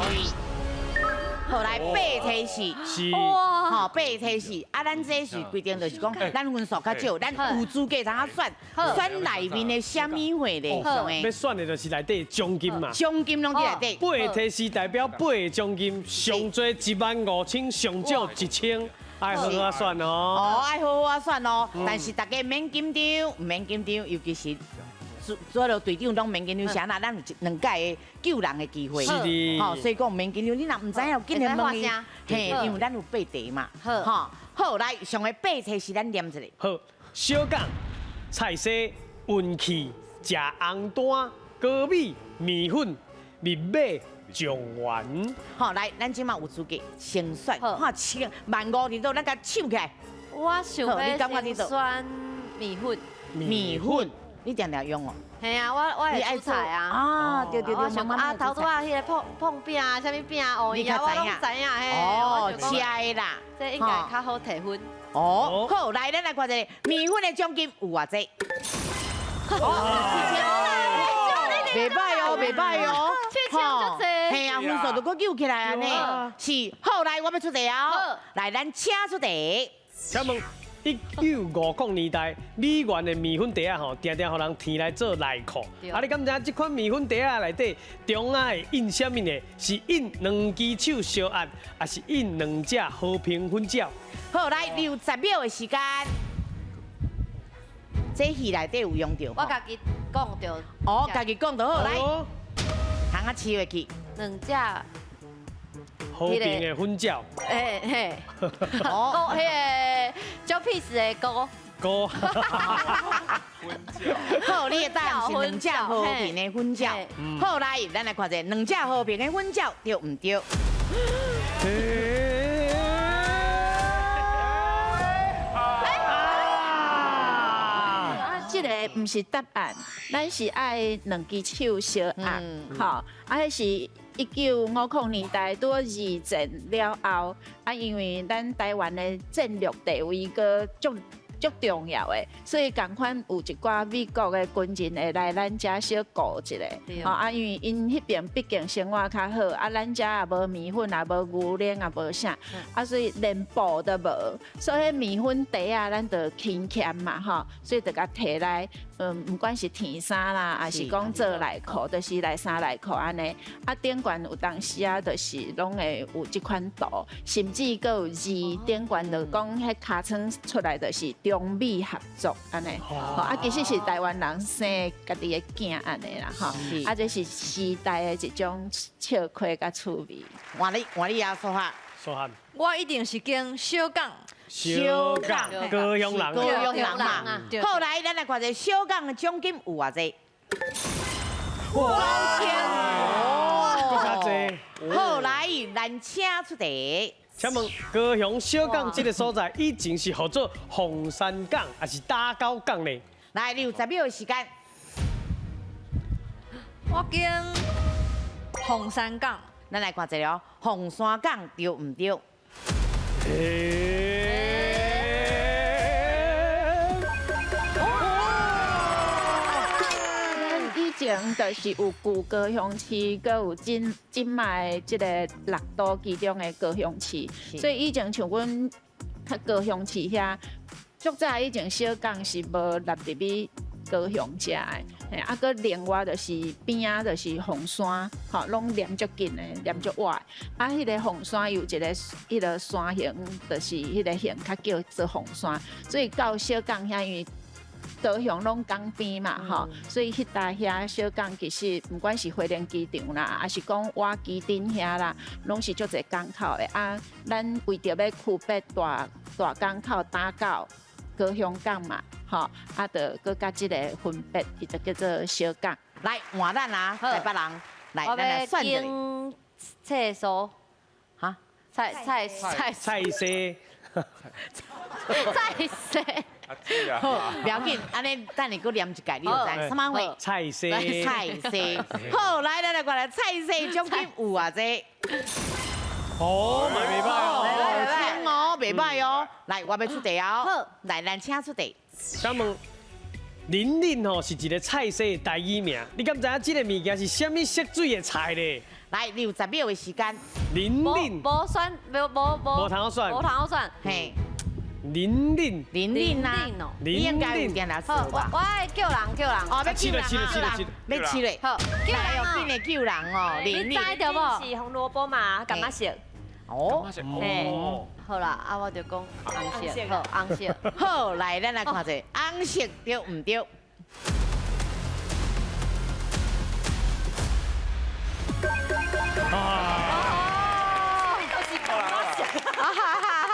[SPEAKER 1] 好來八提四，
[SPEAKER 2] 是
[SPEAKER 1] 哇，吼八提四，啊，咱這是規定就是講，咱分數較少，咱有資格通啊選，選內面的啥物貨咧？
[SPEAKER 2] 欲選的就是內底獎金嘛，
[SPEAKER 1] 獎金攏佇內底。
[SPEAKER 2] 八提四代表八個獎金，上濟15000，上少1000，愛好好選哦。
[SPEAKER 1] 哦，愛好好選哦，但是大家免緊張，毋免緊張，尤其是。所有隊長攏免緊張，啥啦？咱有兩擺的救人的機會，
[SPEAKER 2] 是的，
[SPEAKER 1] 吼，所以講免緊張。你若毋知影，緊來問伊，嘿，因為咱有八題嘛，吼，好，來上个八題是咱念一下。
[SPEAKER 2] 好，小港、菜西、運氣、食紅單、高米、麵粉、密碼、狀元。
[SPEAKER 1] 好，來，咱這馬有資格先選，看千萬五佇倒，咱共搶起來。
[SPEAKER 3] 我想欲先選麵粉，
[SPEAKER 1] 麵粉。你定定用哦？
[SPEAKER 3] 嘿啊，我會煮菜啊。
[SPEAKER 1] 啊，對對對，
[SPEAKER 3] 我想講啊，頭拄仔彼個碰碰餅啊，啥物餅啊，烏魚啊，我攏知影嘿。
[SPEAKER 1] 哦，食的啦，
[SPEAKER 3] 這應該較好提分。
[SPEAKER 1] 哦，好，來，咱來看一下麵粉的獎金有偌濟？7000，袂䆀哦，袂䆀哦，7000
[SPEAKER 3] 足濟。
[SPEAKER 1] 嘿啊，分數就閣救起來按呢。是，好，來，我欲出題哦。來，咱請出題。
[SPEAKER 2] 請問。1950年代，美元的麵粉袋仔吼，定定予人提來做內褲。啊，你敢知影這款麵粉袋仔內底中仔會印啥物呢？是印兩支手相按，抑是印兩隻和平粉鳥？
[SPEAKER 1] 好，來，你有10秒的時間。這戲內底有用著？
[SPEAKER 3] 我家己講著。
[SPEAKER 1] 哦，家己講就好，來，通仔試落去。
[SPEAKER 3] 兩隻。
[SPEAKER 2] 和平的粉鳥。
[SPEAKER 3] 嘿嘿。哦，彼个小屁子的歌。
[SPEAKER 2] 歌。
[SPEAKER 1] 好，你的答案是兩隻和平的粉鳥。好，來，咱來看一下兩隻和平的粉鳥對毋對？
[SPEAKER 9] 啊，這個毋是答案，咱是愛兩支手相按，吼，啊，彼是。1950年代拄二戰了後，啊，因為咱台灣的戰略地位閣足足重要的，所以仝款有一寡美國的軍人會來咱遮小顧一下，吼啊，因為𪜶彼邊畢竟生活較好，啊，咱遮也無麵粉，也無牛奶，也無啥，啊，所以連布都無，所以麵粉袋仔咱就輕俭嘛，吼，所以就共提來，毋管是天衫啦，抑是講做內褲，就是內衫內褲按呢。啊，頂懸有當時啊，就是攏會有這款圖，甚至閣有字，頂懸就講彼尻川出來就是中美合作按呢，吼啊，其實是台灣人生家己的囝按呢啦，吼，啊，這是時代的一種笑詼佮趣味。
[SPEAKER 1] 換你，換你啊，蘇哈。
[SPEAKER 2] 蘇漢。
[SPEAKER 7] 我一定是揀小港。
[SPEAKER 2] 小港，高雄人。
[SPEAKER 1] 高雄人嘛。好，來，咱來看一下小港的獎金有偌濟。9000。
[SPEAKER 2] 閣較濟。
[SPEAKER 1] 好，來，咱請出題。
[SPEAKER 2] 請問高雄小港這个所在，以前是號做鳳山港，抑是打狗港呢？
[SPEAKER 1] 來，你有10秒的時間。
[SPEAKER 7] 我揀鳳山港。
[SPEAKER 1] 咱來看一下哦，鳳山港對毋對？
[SPEAKER 9] 咱以前就是有舊高雄市，閣有今今擺這个六都其中的高雄市，所以以前像阮較高雄市遐，足早以前小港是無納入去高雄遮的，嘿，啊，閣另外就是邊仔就是鳳山，吼，攏連足近的，連足倚。啊，彼个鳳山有一个彼个山形，就是彼个形較叫做鳳山，所以到小港遐，因為高雄攏港邊嘛，吼，所以彼搭遐小港其實毋管是花蓮機場啦，抑是講瓦基頂遐啦，攏是足濟港口的。啊，咱為著欲區別大大港口打狗高雄港嘛，吼，啊，就閣佮這个分別，伊就叫做小港。
[SPEAKER 1] 來換咱啊，台北人，來，咱來選一个。
[SPEAKER 3] 廁所，
[SPEAKER 1] 哈？
[SPEAKER 3] 菜菜菜
[SPEAKER 2] 菜西。
[SPEAKER 3] 菜西。
[SPEAKER 1] 好，不要緊，按呢等下閣念一擺，你就知。啥物話？
[SPEAKER 2] 菜西。
[SPEAKER 1] 菜西。好，來來來，過來，菜西獎金有偌濟？
[SPEAKER 2] 哦，嘛袂䆀哦，
[SPEAKER 1] 千哦，袂䆀哦。來，我欲出題哦。
[SPEAKER 3] 好，
[SPEAKER 1] 來，咱請出題。
[SPEAKER 2] 請問玲玲吼是一个菜色的台語名，你敢知影這个物件是啥物色水的菜咧？
[SPEAKER 1] 來，你有10秒的時間。
[SPEAKER 2] 玲玲，
[SPEAKER 3] 無選，無無無。
[SPEAKER 2] 無通好選。
[SPEAKER 3] 無通好選。
[SPEAKER 1] 嘿。
[SPEAKER 2] 玲玲。
[SPEAKER 1] 玲玲啊。你應該有點老師吧？
[SPEAKER 3] 我愛叫人叫人。
[SPEAKER 1] 哦，欲救人啊！欲試咧。
[SPEAKER 3] 好，
[SPEAKER 1] 救人哦，緊來救人哦。
[SPEAKER 3] 你知著無？
[SPEAKER 4] 是紅蘿蔔嘛，柑仔色。
[SPEAKER 1] 哦。
[SPEAKER 3] 好啦，啊我就講紅色，好紅色。
[SPEAKER 1] 好，來，咱來看者，紅色對毋對？
[SPEAKER 3] 哦，
[SPEAKER 4] 就是柑仔色。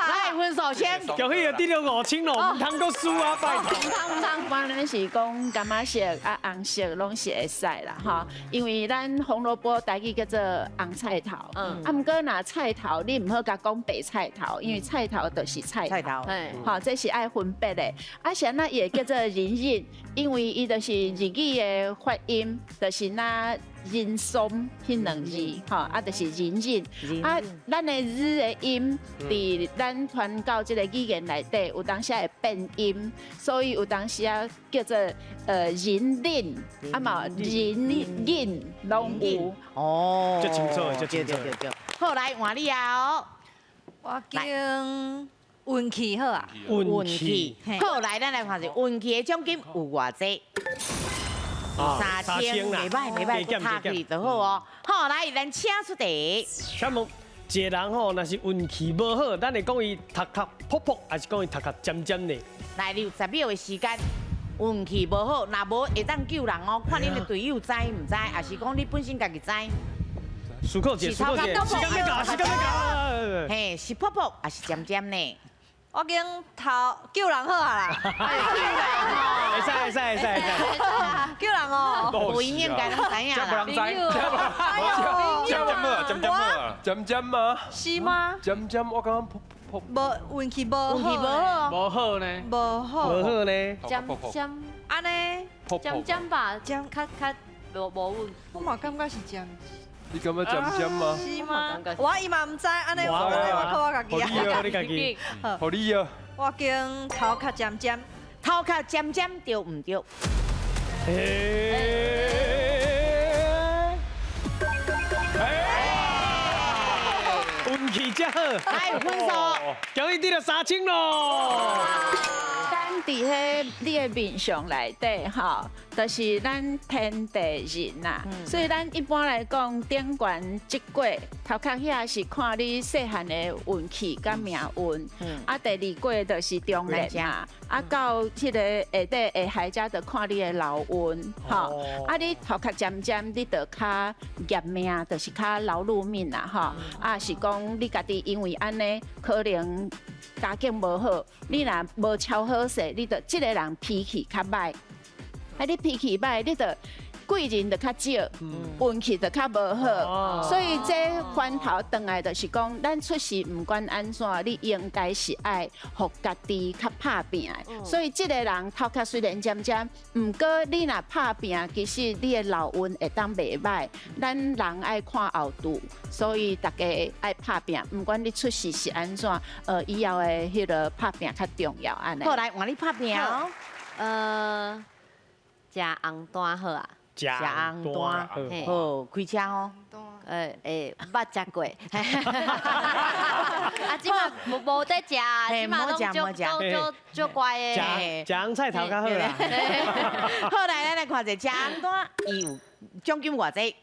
[SPEAKER 1] 來，分數先。
[SPEAKER 2] 恭喜得了5000咯，毋通閣輸啊！拜託。
[SPEAKER 9] 毋通毋通，我咱是講柑仔色啊，紅色攏是會使啦，吼。因為咱紅蘿蔔台語叫做紅菜頭，啊，毋過若菜頭你毋好共講白菜頭，因為菜頭就是菜頭，吼，這是愛分別的。啊，啥那伊會叫做仁仁，因為伊就是日語的發音，就是那。人松彼兩字，吼，啊，就是仁仁。啊，咱的日的音，佇咱傳到這個語言內底，有當時會變音，所以有當時啊叫做仁仁，啊嘛仁仁攏有。
[SPEAKER 1] 哦，
[SPEAKER 2] 這清楚，這清楚。
[SPEAKER 1] 好，來換你啊哦。
[SPEAKER 7] 我揀運氣好啊。
[SPEAKER 1] 運氣。好，來，咱來看者運氣的獎金有偌濟？3000，袂歹袂歹，閣拍起就好哦。好，來，咱請出題。
[SPEAKER 2] 請問一個人吼，若是運氣無好，咱會講伊頭殼噗噗，還是講伊頭殼尖尖呢？
[SPEAKER 1] 來，你有10秒的時間。運氣無好，若無會當救人哦。看恁的隊友知毋知，還是講你本身家己知？
[SPEAKER 2] 思考者，思考者，時間欲到，時間欲到。
[SPEAKER 1] 嘿，是噗噗，還是尖尖呢？
[SPEAKER 7] 我揀頭救人好啊啦，
[SPEAKER 1] 救人哦，
[SPEAKER 2] 會使會使會使會使，
[SPEAKER 7] 救人哦，
[SPEAKER 1] 無應該攏知影啦，
[SPEAKER 6] 這無人知，尖尖啊，尖尖啊，
[SPEAKER 8] 尖尖嗎？
[SPEAKER 7] 是嗎？
[SPEAKER 8] 尖尖，我感覺噗噗，
[SPEAKER 7] 無運氣無好，
[SPEAKER 1] 運氣無好，
[SPEAKER 2] 無好呢，
[SPEAKER 7] 無好，
[SPEAKER 2] 無好呢，
[SPEAKER 3] 尖尖，
[SPEAKER 7] 按呢，
[SPEAKER 3] 尖尖吧，尖較較無無運，
[SPEAKER 5] 我嘛感覺是尖。
[SPEAKER 8] 你感覺尖尖嗎？
[SPEAKER 7] 是嗎？我伊嘛毋知，按呢我我靠我家己啊，
[SPEAKER 2] 你家己，
[SPEAKER 8] 予你啊！
[SPEAKER 7] 我揀頭殼尖尖，
[SPEAKER 1] 頭殼尖尖對毋對？
[SPEAKER 2] 運氣真好，
[SPEAKER 1] 來分數，
[SPEAKER 2] 恭喜得了3000咯！
[SPEAKER 9] 咱佇彼你的面相內底吼，就是咱天地人啦，所以咱一般來講，頂懸這過頭殼遐是看你細漢的運氣佮命運，啊，第二過就是中年嘛，啊，到這個下底下海遮就看你的老運，吼，啊，你頭殼尖尖，你就較業命，就是較勞碌命啦，吼，啊，是講你家己因為按呢，可能家境無好，你若無超好勢，你就這個人脾氣較歹，啊，你脾氣歹，你就貴人就較少，運氣就較無好，所以這翻頭轉來就是講，咱出世毋管按怎，你應該是愛予家己較拍拚的。所以這個人頭殼雖然尖尖，毋過你若拍拚，其實你的老運會當袂歹。咱人愛看後度，所以大家愛拍拚，毋管你出世是按怎，以後的彼個拍拚較重要按呢。
[SPEAKER 1] 好，來換你拍拚哦。
[SPEAKER 3] 食紅單好啊。
[SPEAKER 2] 食紅單，
[SPEAKER 1] 好，開車哦。
[SPEAKER 3] 捌食過。啊，這馬無得食，這馬攏足足乖的。
[SPEAKER 2] 食紅菜頭較好啦。
[SPEAKER 1] 好，來，咱來看者食紅單，伊有獎金偌濟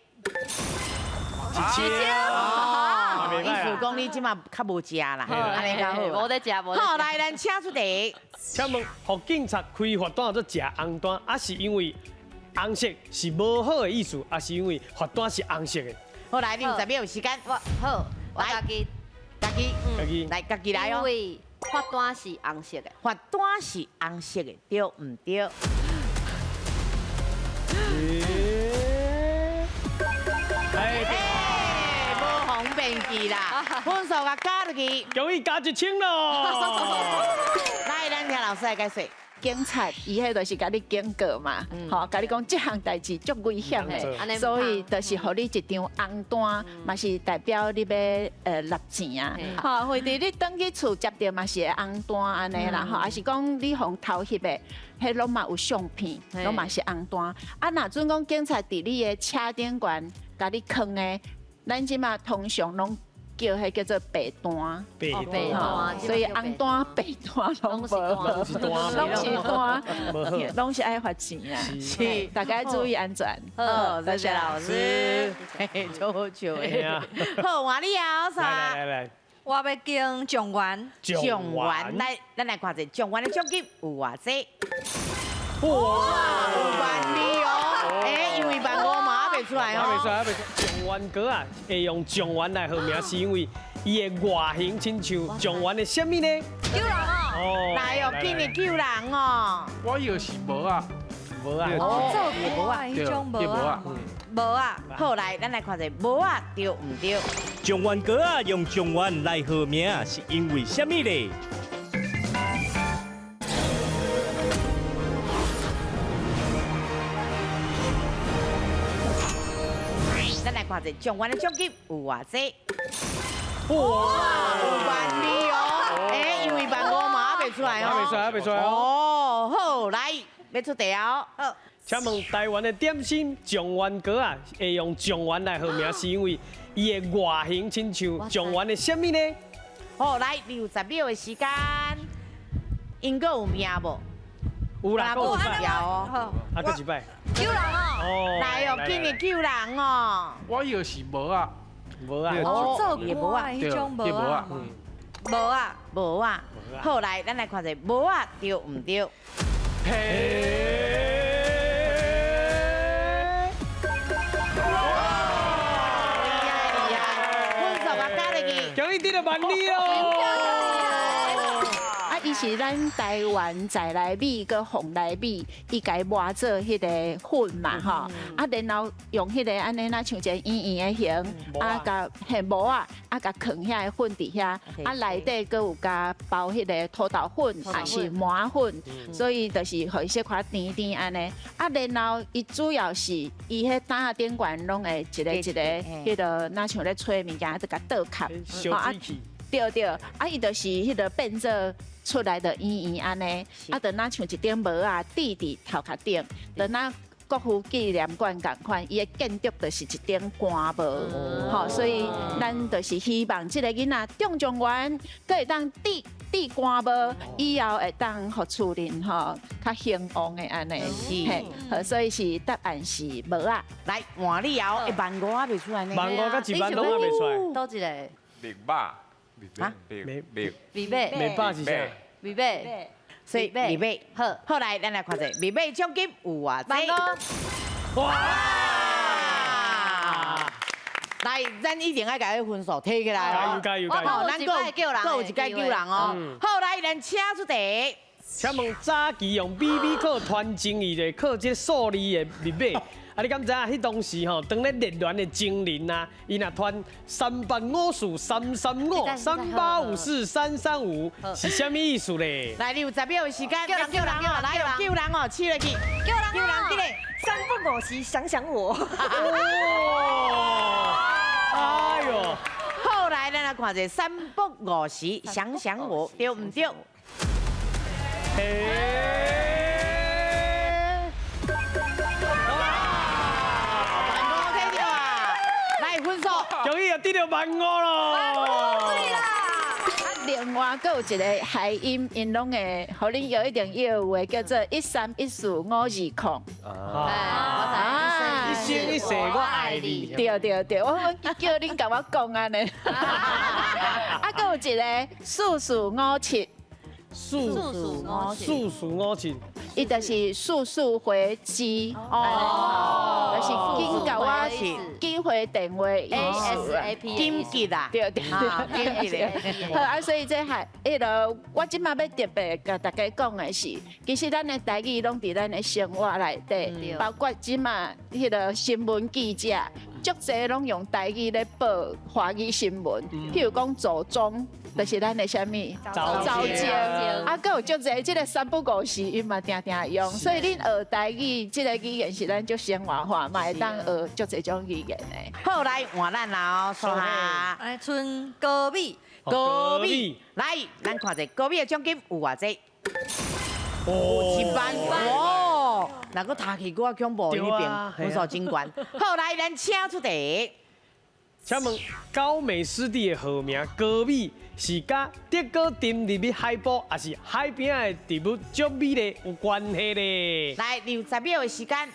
[SPEAKER 1] ？1000。意思講你這馬較無食啦，按呢較好。
[SPEAKER 3] 無得食，無。
[SPEAKER 1] 好，來，咱請出題。
[SPEAKER 2] 請問，予警察開罰單做食紅單，啊是因為紅色是無好的意思，還是因為罰單是紅色的？
[SPEAKER 1] 好，來，你有10秒時間。
[SPEAKER 3] 我好，我家己，
[SPEAKER 1] 家己，家己，來，家己來哦。
[SPEAKER 3] 因為罰單是紅色的。
[SPEAKER 1] 罰單是紅色的，對毋對？哎，無方便記啦，分數共加落去，
[SPEAKER 2] 恭喜加1000咯！
[SPEAKER 1] 來，咱聽老師來解說。
[SPEAKER 9] 警察伊彼就是共你警告嘛，吼，共你講這項代誌足危險的，所以就是予你一張紅單，嘛是代表你欲納錢啊，吼，或者你轉去厝接著嘛是會紅單按呢啦，吼，還是講你予偷翕的，彼攏嘛有相片，攏嘛是紅單。啊，若準講警察佇你的車頂懸共你囥的。咱這馬通常攏叫彼叫做白單，
[SPEAKER 2] 白
[SPEAKER 3] 單，
[SPEAKER 9] 所以紅單、白單攏無，攏是單，攏是愛罰錢啊！是，大家注意安全。
[SPEAKER 1] 好，謝謝老師，足好笑的。好，換你啊，
[SPEAKER 2] 來來來，
[SPEAKER 7] 我欲揀狀元，
[SPEAKER 1] 狀元，來，咱來看一下狀元的獎金有偌濟？哇，有萬二哦！欸，因為萬五嘛猶未出來哦。
[SPEAKER 2] 猶未出來，猶未出來。狀元粿啊，會用狀元來號名，是因為伊的外形親像狀元的啥物呢？
[SPEAKER 7] 救人哦！
[SPEAKER 1] 來哦，今年救人哦。
[SPEAKER 11] 我以為是帽仔，
[SPEAKER 2] 帽仔。
[SPEAKER 7] 哦，做帽仔，彼種帽仔。帽仔。
[SPEAKER 1] 好，來，咱來看一下帽仔對毋對？
[SPEAKER 10] 狀元粿啊，用狀元來號名，是因為啥物呢？
[SPEAKER 1] 咱來看一下狀元的獎金有偌濟？哇，有萬二哦！欸，因為萬五嘛猶未出來哦。
[SPEAKER 2] 猶未出來，猶未出來
[SPEAKER 1] 哦。好，來，欲出題哦。
[SPEAKER 7] 好。
[SPEAKER 2] 請問台灣的點心狀元粿啊，會用狀元來號名，是因為伊的外形親像狀元的啥物呢？
[SPEAKER 1] 好，來，你有10秒的時間，𪜶閣有名無？
[SPEAKER 2] 有啦，閣有一擺
[SPEAKER 1] 哦。
[SPEAKER 2] 啊，閣一擺。
[SPEAKER 7] 救人哦！
[SPEAKER 1] 來哦，今年救人哦。
[SPEAKER 11] 我以為是帽仔，
[SPEAKER 2] 帽仔。
[SPEAKER 7] 哦，做帽仔，彼種帽仔。帽仔。
[SPEAKER 1] 帽仔。好，來，咱來看一下帽仔對毋對？
[SPEAKER 2] 嘿！
[SPEAKER 1] 厲害厲害，分數啊加入去。
[SPEAKER 2] 恭喜得著萬二囉！
[SPEAKER 9] 伊是咱台灣在來米閣鳳來米，伊共伊磨做彼個粉嘛吼，啊，然後用彼個按呢，若像一個圓圓的形，啊，共嘿模仔，啊，共囥遐个粉佇遐，啊，內底閣有共包彼個土豆粉，抑是麻粉，所以就是予伊小可甜甜按呢。啊，然後伊主要是伊彼擔仔頂懸攏會一个一个，彼个若像咧吹物件，就共倒崁，
[SPEAKER 2] 小水氣。
[SPEAKER 9] 對對，啊，伊就是彼个變做出來的圓圓按呢，啊，就若像一頂帽仔，戴佇頭殼頂，就若國父紀念館仝款，伊的建築就是一頂官帽，吼，所以咱就是希望這個囡仔中狀元，閣會當戴戴官帽，以後會當予厝裡吼較興旺的按呢，嘿，所以是答案是帽仔。
[SPEAKER 1] 來換你後，1萬5還袂出來呢？1
[SPEAKER 2] 萬5佮1萬攏還袂出來。
[SPEAKER 3] 佗一個？
[SPEAKER 6] 綠肉。
[SPEAKER 1] 啊？
[SPEAKER 6] 綠綠
[SPEAKER 3] 綠
[SPEAKER 2] 肉是啥？
[SPEAKER 3] 綠肉，
[SPEAKER 1] 所以綠肉。
[SPEAKER 3] 好，
[SPEAKER 1] 好來，咱來看一下綠肉獎金有偌濟？
[SPEAKER 2] 哇！
[SPEAKER 1] 來，咱一定愛共彼分數提起來。
[SPEAKER 2] 加油加油加油！
[SPEAKER 1] 咱閣有一擺救人哦。好，來，咱請出題。
[SPEAKER 2] 請問早期用米米靠傳情意的，靠這數字的密碼。啊，你敢知影？彼當時吼，當咧熱戀的情人啊，伊若傳3八54 3 3 5 3 8 5 4 3 3 5，是啥物意思咧？
[SPEAKER 1] 來，你有10秒的時間，救人救人哦，來救人哦，試落去，
[SPEAKER 7] 救人
[SPEAKER 1] 救人，這個
[SPEAKER 4] 三不五時想想我。
[SPEAKER 2] 哎喲，
[SPEAKER 1] 好，來，咱來看一下三不五時想想我，對毋對？
[SPEAKER 2] 終於又得著1萬5咯！
[SPEAKER 9] 啊，另外閣有一個諧音，𪜶攏會，予恁搖一定搖有的，叫做1 3 1 4 5 2 0。
[SPEAKER 2] 啊，一生一世我愛你。
[SPEAKER 9] 對對對，我叫恁共我講按呢。啊，閣有一個4 4 5 7。
[SPEAKER 2] 4 4 5 7。4 4 5 7。
[SPEAKER 9] 伊就是速速回機哦，就是緊共我緊回電話意思啊，
[SPEAKER 1] 緊急啊，
[SPEAKER 9] 對對對，緊急的。好啊，所以這係彼个，我這馬欲特別共大家講的是，其實咱的台語攏佇咱的生活內底，包括這馬彼个新聞記者，足濟攏用台語咧報華語新聞，譬如講祖宗。就是咱的啥物？
[SPEAKER 2] 早教。
[SPEAKER 9] 啊，閣有足濟，這个三不五時，伊嘛定定用。所以恁學台語，這个語言是咱足生活化，嘛會當學足濟種語言的。
[SPEAKER 1] 好，來換咱啦哦，說下。
[SPEAKER 7] 來，賰高米。
[SPEAKER 1] 高米，來，咱看一下高米的獎金有偌濟？有1萬哦，若閣讀起閣較恐怖，彼邊分數真懸。好，來，咱請出題。
[SPEAKER 2] 请问高美湿地的学名高美是佮竹篙沉入去海埔，还是海边的植物足美丽有关系咧？
[SPEAKER 1] 来，60秒的时间，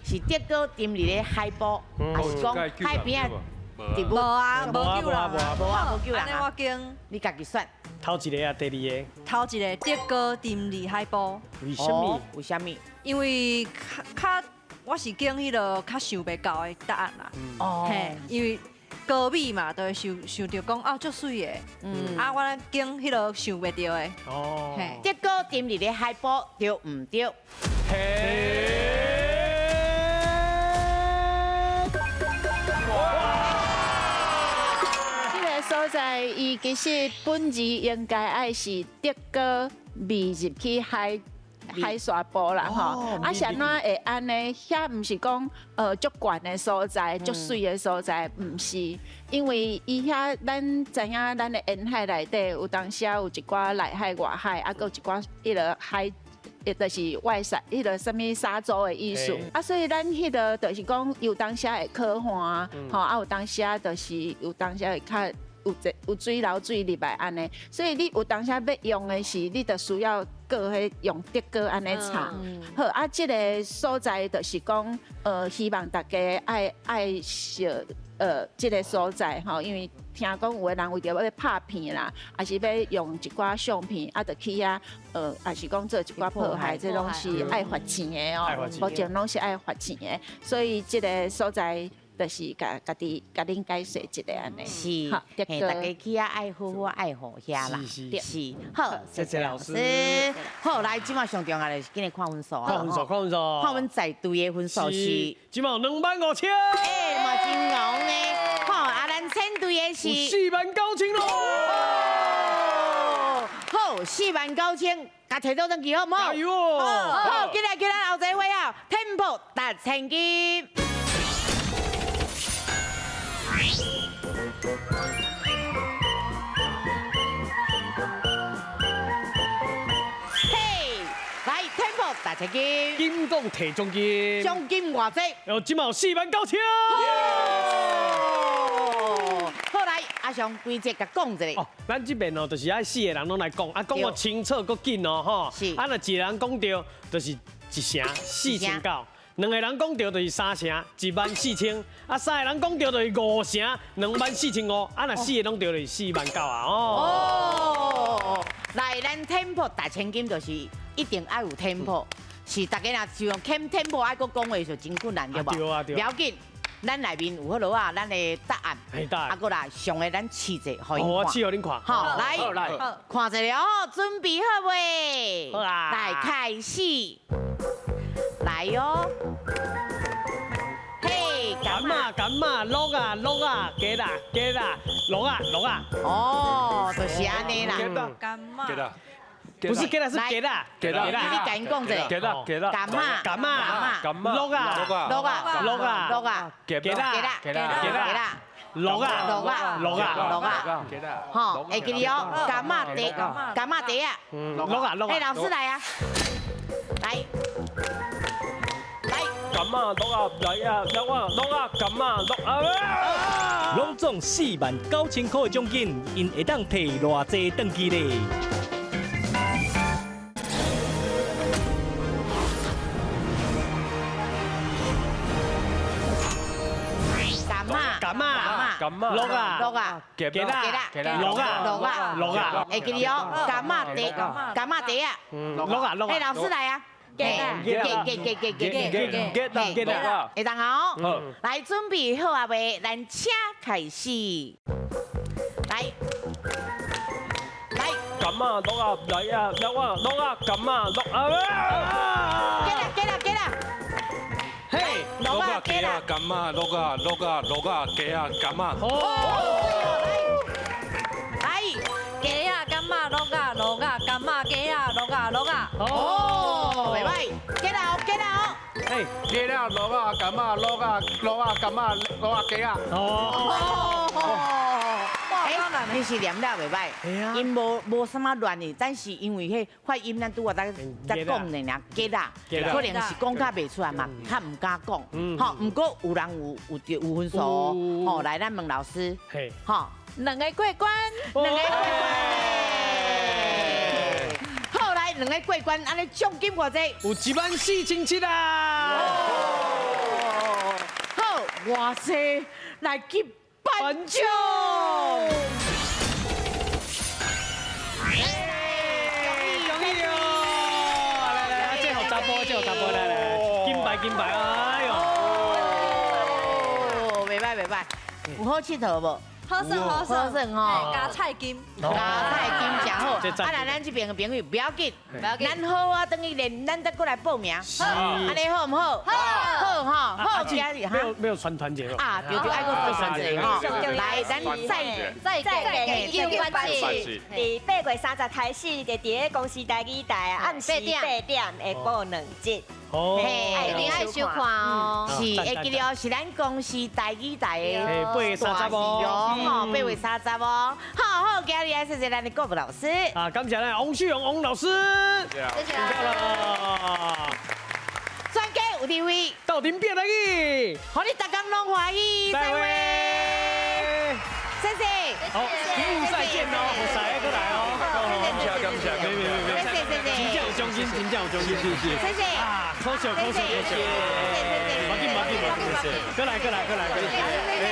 [SPEAKER 1] 是竹篙沉入咧海埔，还是讲海边的植物？
[SPEAKER 7] 无啊，无救人，
[SPEAKER 1] 无啊，无救人
[SPEAKER 7] 按呢我拣，
[SPEAKER 1] 你家己选。
[SPEAKER 2] 头一个啊，第二个。
[SPEAKER 7] 头一个竹篙沉入海埔。
[SPEAKER 2] 为什么？
[SPEAKER 1] 为什么？
[SPEAKER 7] 因为较我是拣彼个较想袂到的答案啦。
[SPEAKER 1] 哦。
[SPEAKER 7] 嘿，因为高美嘛，就会想想著讲啊，足媠的。啊，我拣彼个想袂著的。
[SPEAKER 2] 哦。
[SPEAKER 7] 嘿。
[SPEAKER 1] 竹篙沉入咧海埔，对毋对？
[SPEAKER 2] 嘿。
[SPEAKER 9] 这个所在，伊其实本字应该爱是竹篙未入去海沙埔啦吼，啊是按怎会按呢？遐毋是讲足悬的所在，足媠的所在，毋是，因为伊遐咱知影，咱的沿海内底有当时有一寡内海、外海，啊，阁有一寡彼个海。伊就是外沙，彼个啥物沙洲的意思啊，所以咱彼个就是讲有当时会可旱，吼啊有当时就是有当时会较有有水流水入来按呢，所以你有当时要用的是，你就需要阁彼用竹篙按呢插。好啊，这个所在就是讲，希望大家爱爱惜这个所在吼，因为听讲有的人为著欲拍片啦，抑是欲用一寡相片，啊，就去遐，抑是讲做一寡破坏，这拢是爱罚钱的哦，目前拢是爱罚钱的，所以这个所在就是共家己共恁解释一下按呢。
[SPEAKER 1] 是，嘿，大家去遐爱好好爱护遐啦。是，好，
[SPEAKER 2] 谢谢老师。
[SPEAKER 1] 好，来，这马上重要的是紧来看分数啊。
[SPEAKER 2] 看分数，看分数。
[SPEAKER 1] 看阮在队的分数是，
[SPEAKER 2] 这马有2万5千。
[SPEAKER 1] 欸，嘛真𠢕呢。好，啊，咱千队的是
[SPEAKER 2] 4万9千咯。
[SPEAKER 1] 好，4万9千，共提倒转去好毋好？
[SPEAKER 2] 加油哦！
[SPEAKER 1] 好，进来，进来，后座位啊，天宝达千金。嘿，来天宝达千金，
[SPEAKER 2] 金奖提奖金，
[SPEAKER 1] 奖金偌济？
[SPEAKER 2] 哦，这马有4万9千。
[SPEAKER 1] 好，来，阿雄规则共讲一下。
[SPEAKER 2] 哦，咱这边哦，就是爱四个人拢来讲，啊，讲个清楚阁紧哦，吼。
[SPEAKER 1] 是。
[SPEAKER 2] 啊，若一个人讲著，就是1成4千9。两个人讲著就是3成1万4千，啊，三个人讲著就是5成2万4千5，啊，若四个拢著就是4万9啊，哦。
[SPEAKER 1] 哦，来，咱tempo大千金就是一定爱有tempo，是大家若是用tempo爱阁讲话就真困难，对无？
[SPEAKER 2] 对啊，对。
[SPEAKER 1] 不要紧，咱内面有彼落啊，咱的答案，
[SPEAKER 2] 答案。
[SPEAKER 1] 啊，阁来上个咱试者，予𪜶看。
[SPEAKER 2] 我试予恁看。
[SPEAKER 1] 好，来，看一下哦，准备好未？
[SPEAKER 2] 好啊。
[SPEAKER 1] 来，开始。来哟！嘿，
[SPEAKER 2] 柑仔柑仔，落啊落啊，鸡啦鸡啦，落啊落啊。
[SPEAKER 1] 哦，就是按呢啦。
[SPEAKER 7] 柑仔。
[SPEAKER 2] 不是鸡啦，是鸡啦。
[SPEAKER 8] 鸡啦。
[SPEAKER 1] 你共𪜶讲一下。
[SPEAKER 8] 鸡啦鸡啦。
[SPEAKER 1] 柑仔
[SPEAKER 2] 柑仔
[SPEAKER 8] 柑仔。
[SPEAKER 2] 落啊
[SPEAKER 1] 落啊
[SPEAKER 2] 落啊
[SPEAKER 1] 落啊。
[SPEAKER 2] 鸡啦
[SPEAKER 1] 鸡啦
[SPEAKER 2] 鸡啦。落啊
[SPEAKER 1] 落啊
[SPEAKER 2] 落啊
[SPEAKER 1] 落啊。吼，会记得哦，柑仔茶，柑仔茶啊。
[SPEAKER 2] 落啊落啊。
[SPEAKER 1] 哎，老师来啊。来。
[SPEAKER 8] 柑仔落啊来啊落啊落啊柑仔落啊！
[SPEAKER 10] 拢总4万9千块的奖金，𪜶会当提偌济转去咧？
[SPEAKER 1] 柑仔
[SPEAKER 2] 柑仔
[SPEAKER 8] 柑仔
[SPEAKER 2] 落啊
[SPEAKER 1] 落啊
[SPEAKER 2] 鸡啦落啊
[SPEAKER 1] 落啊
[SPEAKER 2] 落啊！
[SPEAKER 1] 会记得哦，柑仔茶，柑仔茶啊！
[SPEAKER 2] 落啊落啊！
[SPEAKER 1] 哎，老师来啊！给给给给给给
[SPEAKER 8] 给给
[SPEAKER 1] 会当哦，来准备好啊未？咱请开始。来，来。
[SPEAKER 8] 柑仔落啊来啊落啊落啊柑仔落啊！
[SPEAKER 1] 给啦给啦给啦！
[SPEAKER 2] 嘿，
[SPEAKER 1] 落啊给啦！
[SPEAKER 6] 柑仔落啊落啊落啊鸡啊柑仔。
[SPEAKER 2] 哦，
[SPEAKER 1] 来，
[SPEAKER 3] 鸡啊柑仔落啊落啊柑仔鸡啊落啊落啊。
[SPEAKER 1] 哦，袂歹，鸡啦哦鸡啦哦。
[SPEAKER 2] 嘿，
[SPEAKER 11] 鸡啦落啊柑仔落啊落啊柑仔落啊鸡啊。
[SPEAKER 2] 哦。
[SPEAKER 1] 哎，其實念了袂歹，𪜶無啥物亂的，但是因為彼發音咱拄仔在講呢，爾結啦，可能是講較袂出來嘛，較毋敢講。吼，毋過有人有有分數，吼，來咱問老師，吼，
[SPEAKER 9] 兩个過關，
[SPEAKER 1] 兩个過關。好，來兩个過關，按呢獎金偌濟？
[SPEAKER 2] 有14700啦。
[SPEAKER 1] 好，偌濟來去頒獎。
[SPEAKER 2] 恭喜哦！來來來，這予查埔，這予查埔，來來，金牌金牌，哎喲！
[SPEAKER 1] 袂歹袂歹，有好𨑨迌無？
[SPEAKER 7] 好耍好耍，
[SPEAKER 1] 好耍吼，
[SPEAKER 7] 加菜金，
[SPEAKER 1] 加菜金誠好。啊，來咱這邊的朋友不要緊，咱好啊，轉去練，咱再過來報名。按呢好毋好？好，好吼，好。
[SPEAKER 2] 沒有沒有傳團結
[SPEAKER 1] 啊，對對，愛閣宣傳一下吼。來，咱再
[SPEAKER 4] 再1987，佇8月30開始，就佇咧公視台語台暗時8點會播兩集。
[SPEAKER 2] 哦，
[SPEAKER 3] 一定愛收看哦。
[SPEAKER 1] 是，會記得是咱公視台語台的
[SPEAKER 2] 8月30哦，
[SPEAKER 1] 吼，8月30哦。好好，今日愛謝謝咱的國母老師。
[SPEAKER 2] 啊，感謝咱王旭榮王老師，
[SPEAKER 3] 謝謝
[SPEAKER 2] 啦。
[SPEAKER 1] 專家有智慧，
[SPEAKER 2] 鬥陣變台語，
[SPEAKER 1] 予你逐工攏歡喜，再會。謝謝。
[SPEAKER 2] 好，比武賽見哦，復賽閣來哦。
[SPEAKER 6] 感謝感謝感謝，
[SPEAKER 1] 謝謝謝謝，
[SPEAKER 2] 真正有獎金，真正有獎金，
[SPEAKER 8] 謝謝
[SPEAKER 1] 謝謝。
[SPEAKER 2] 啊，可惜可惜可惜，無緊無緊無緊，閣來閣來閣來，謝謝。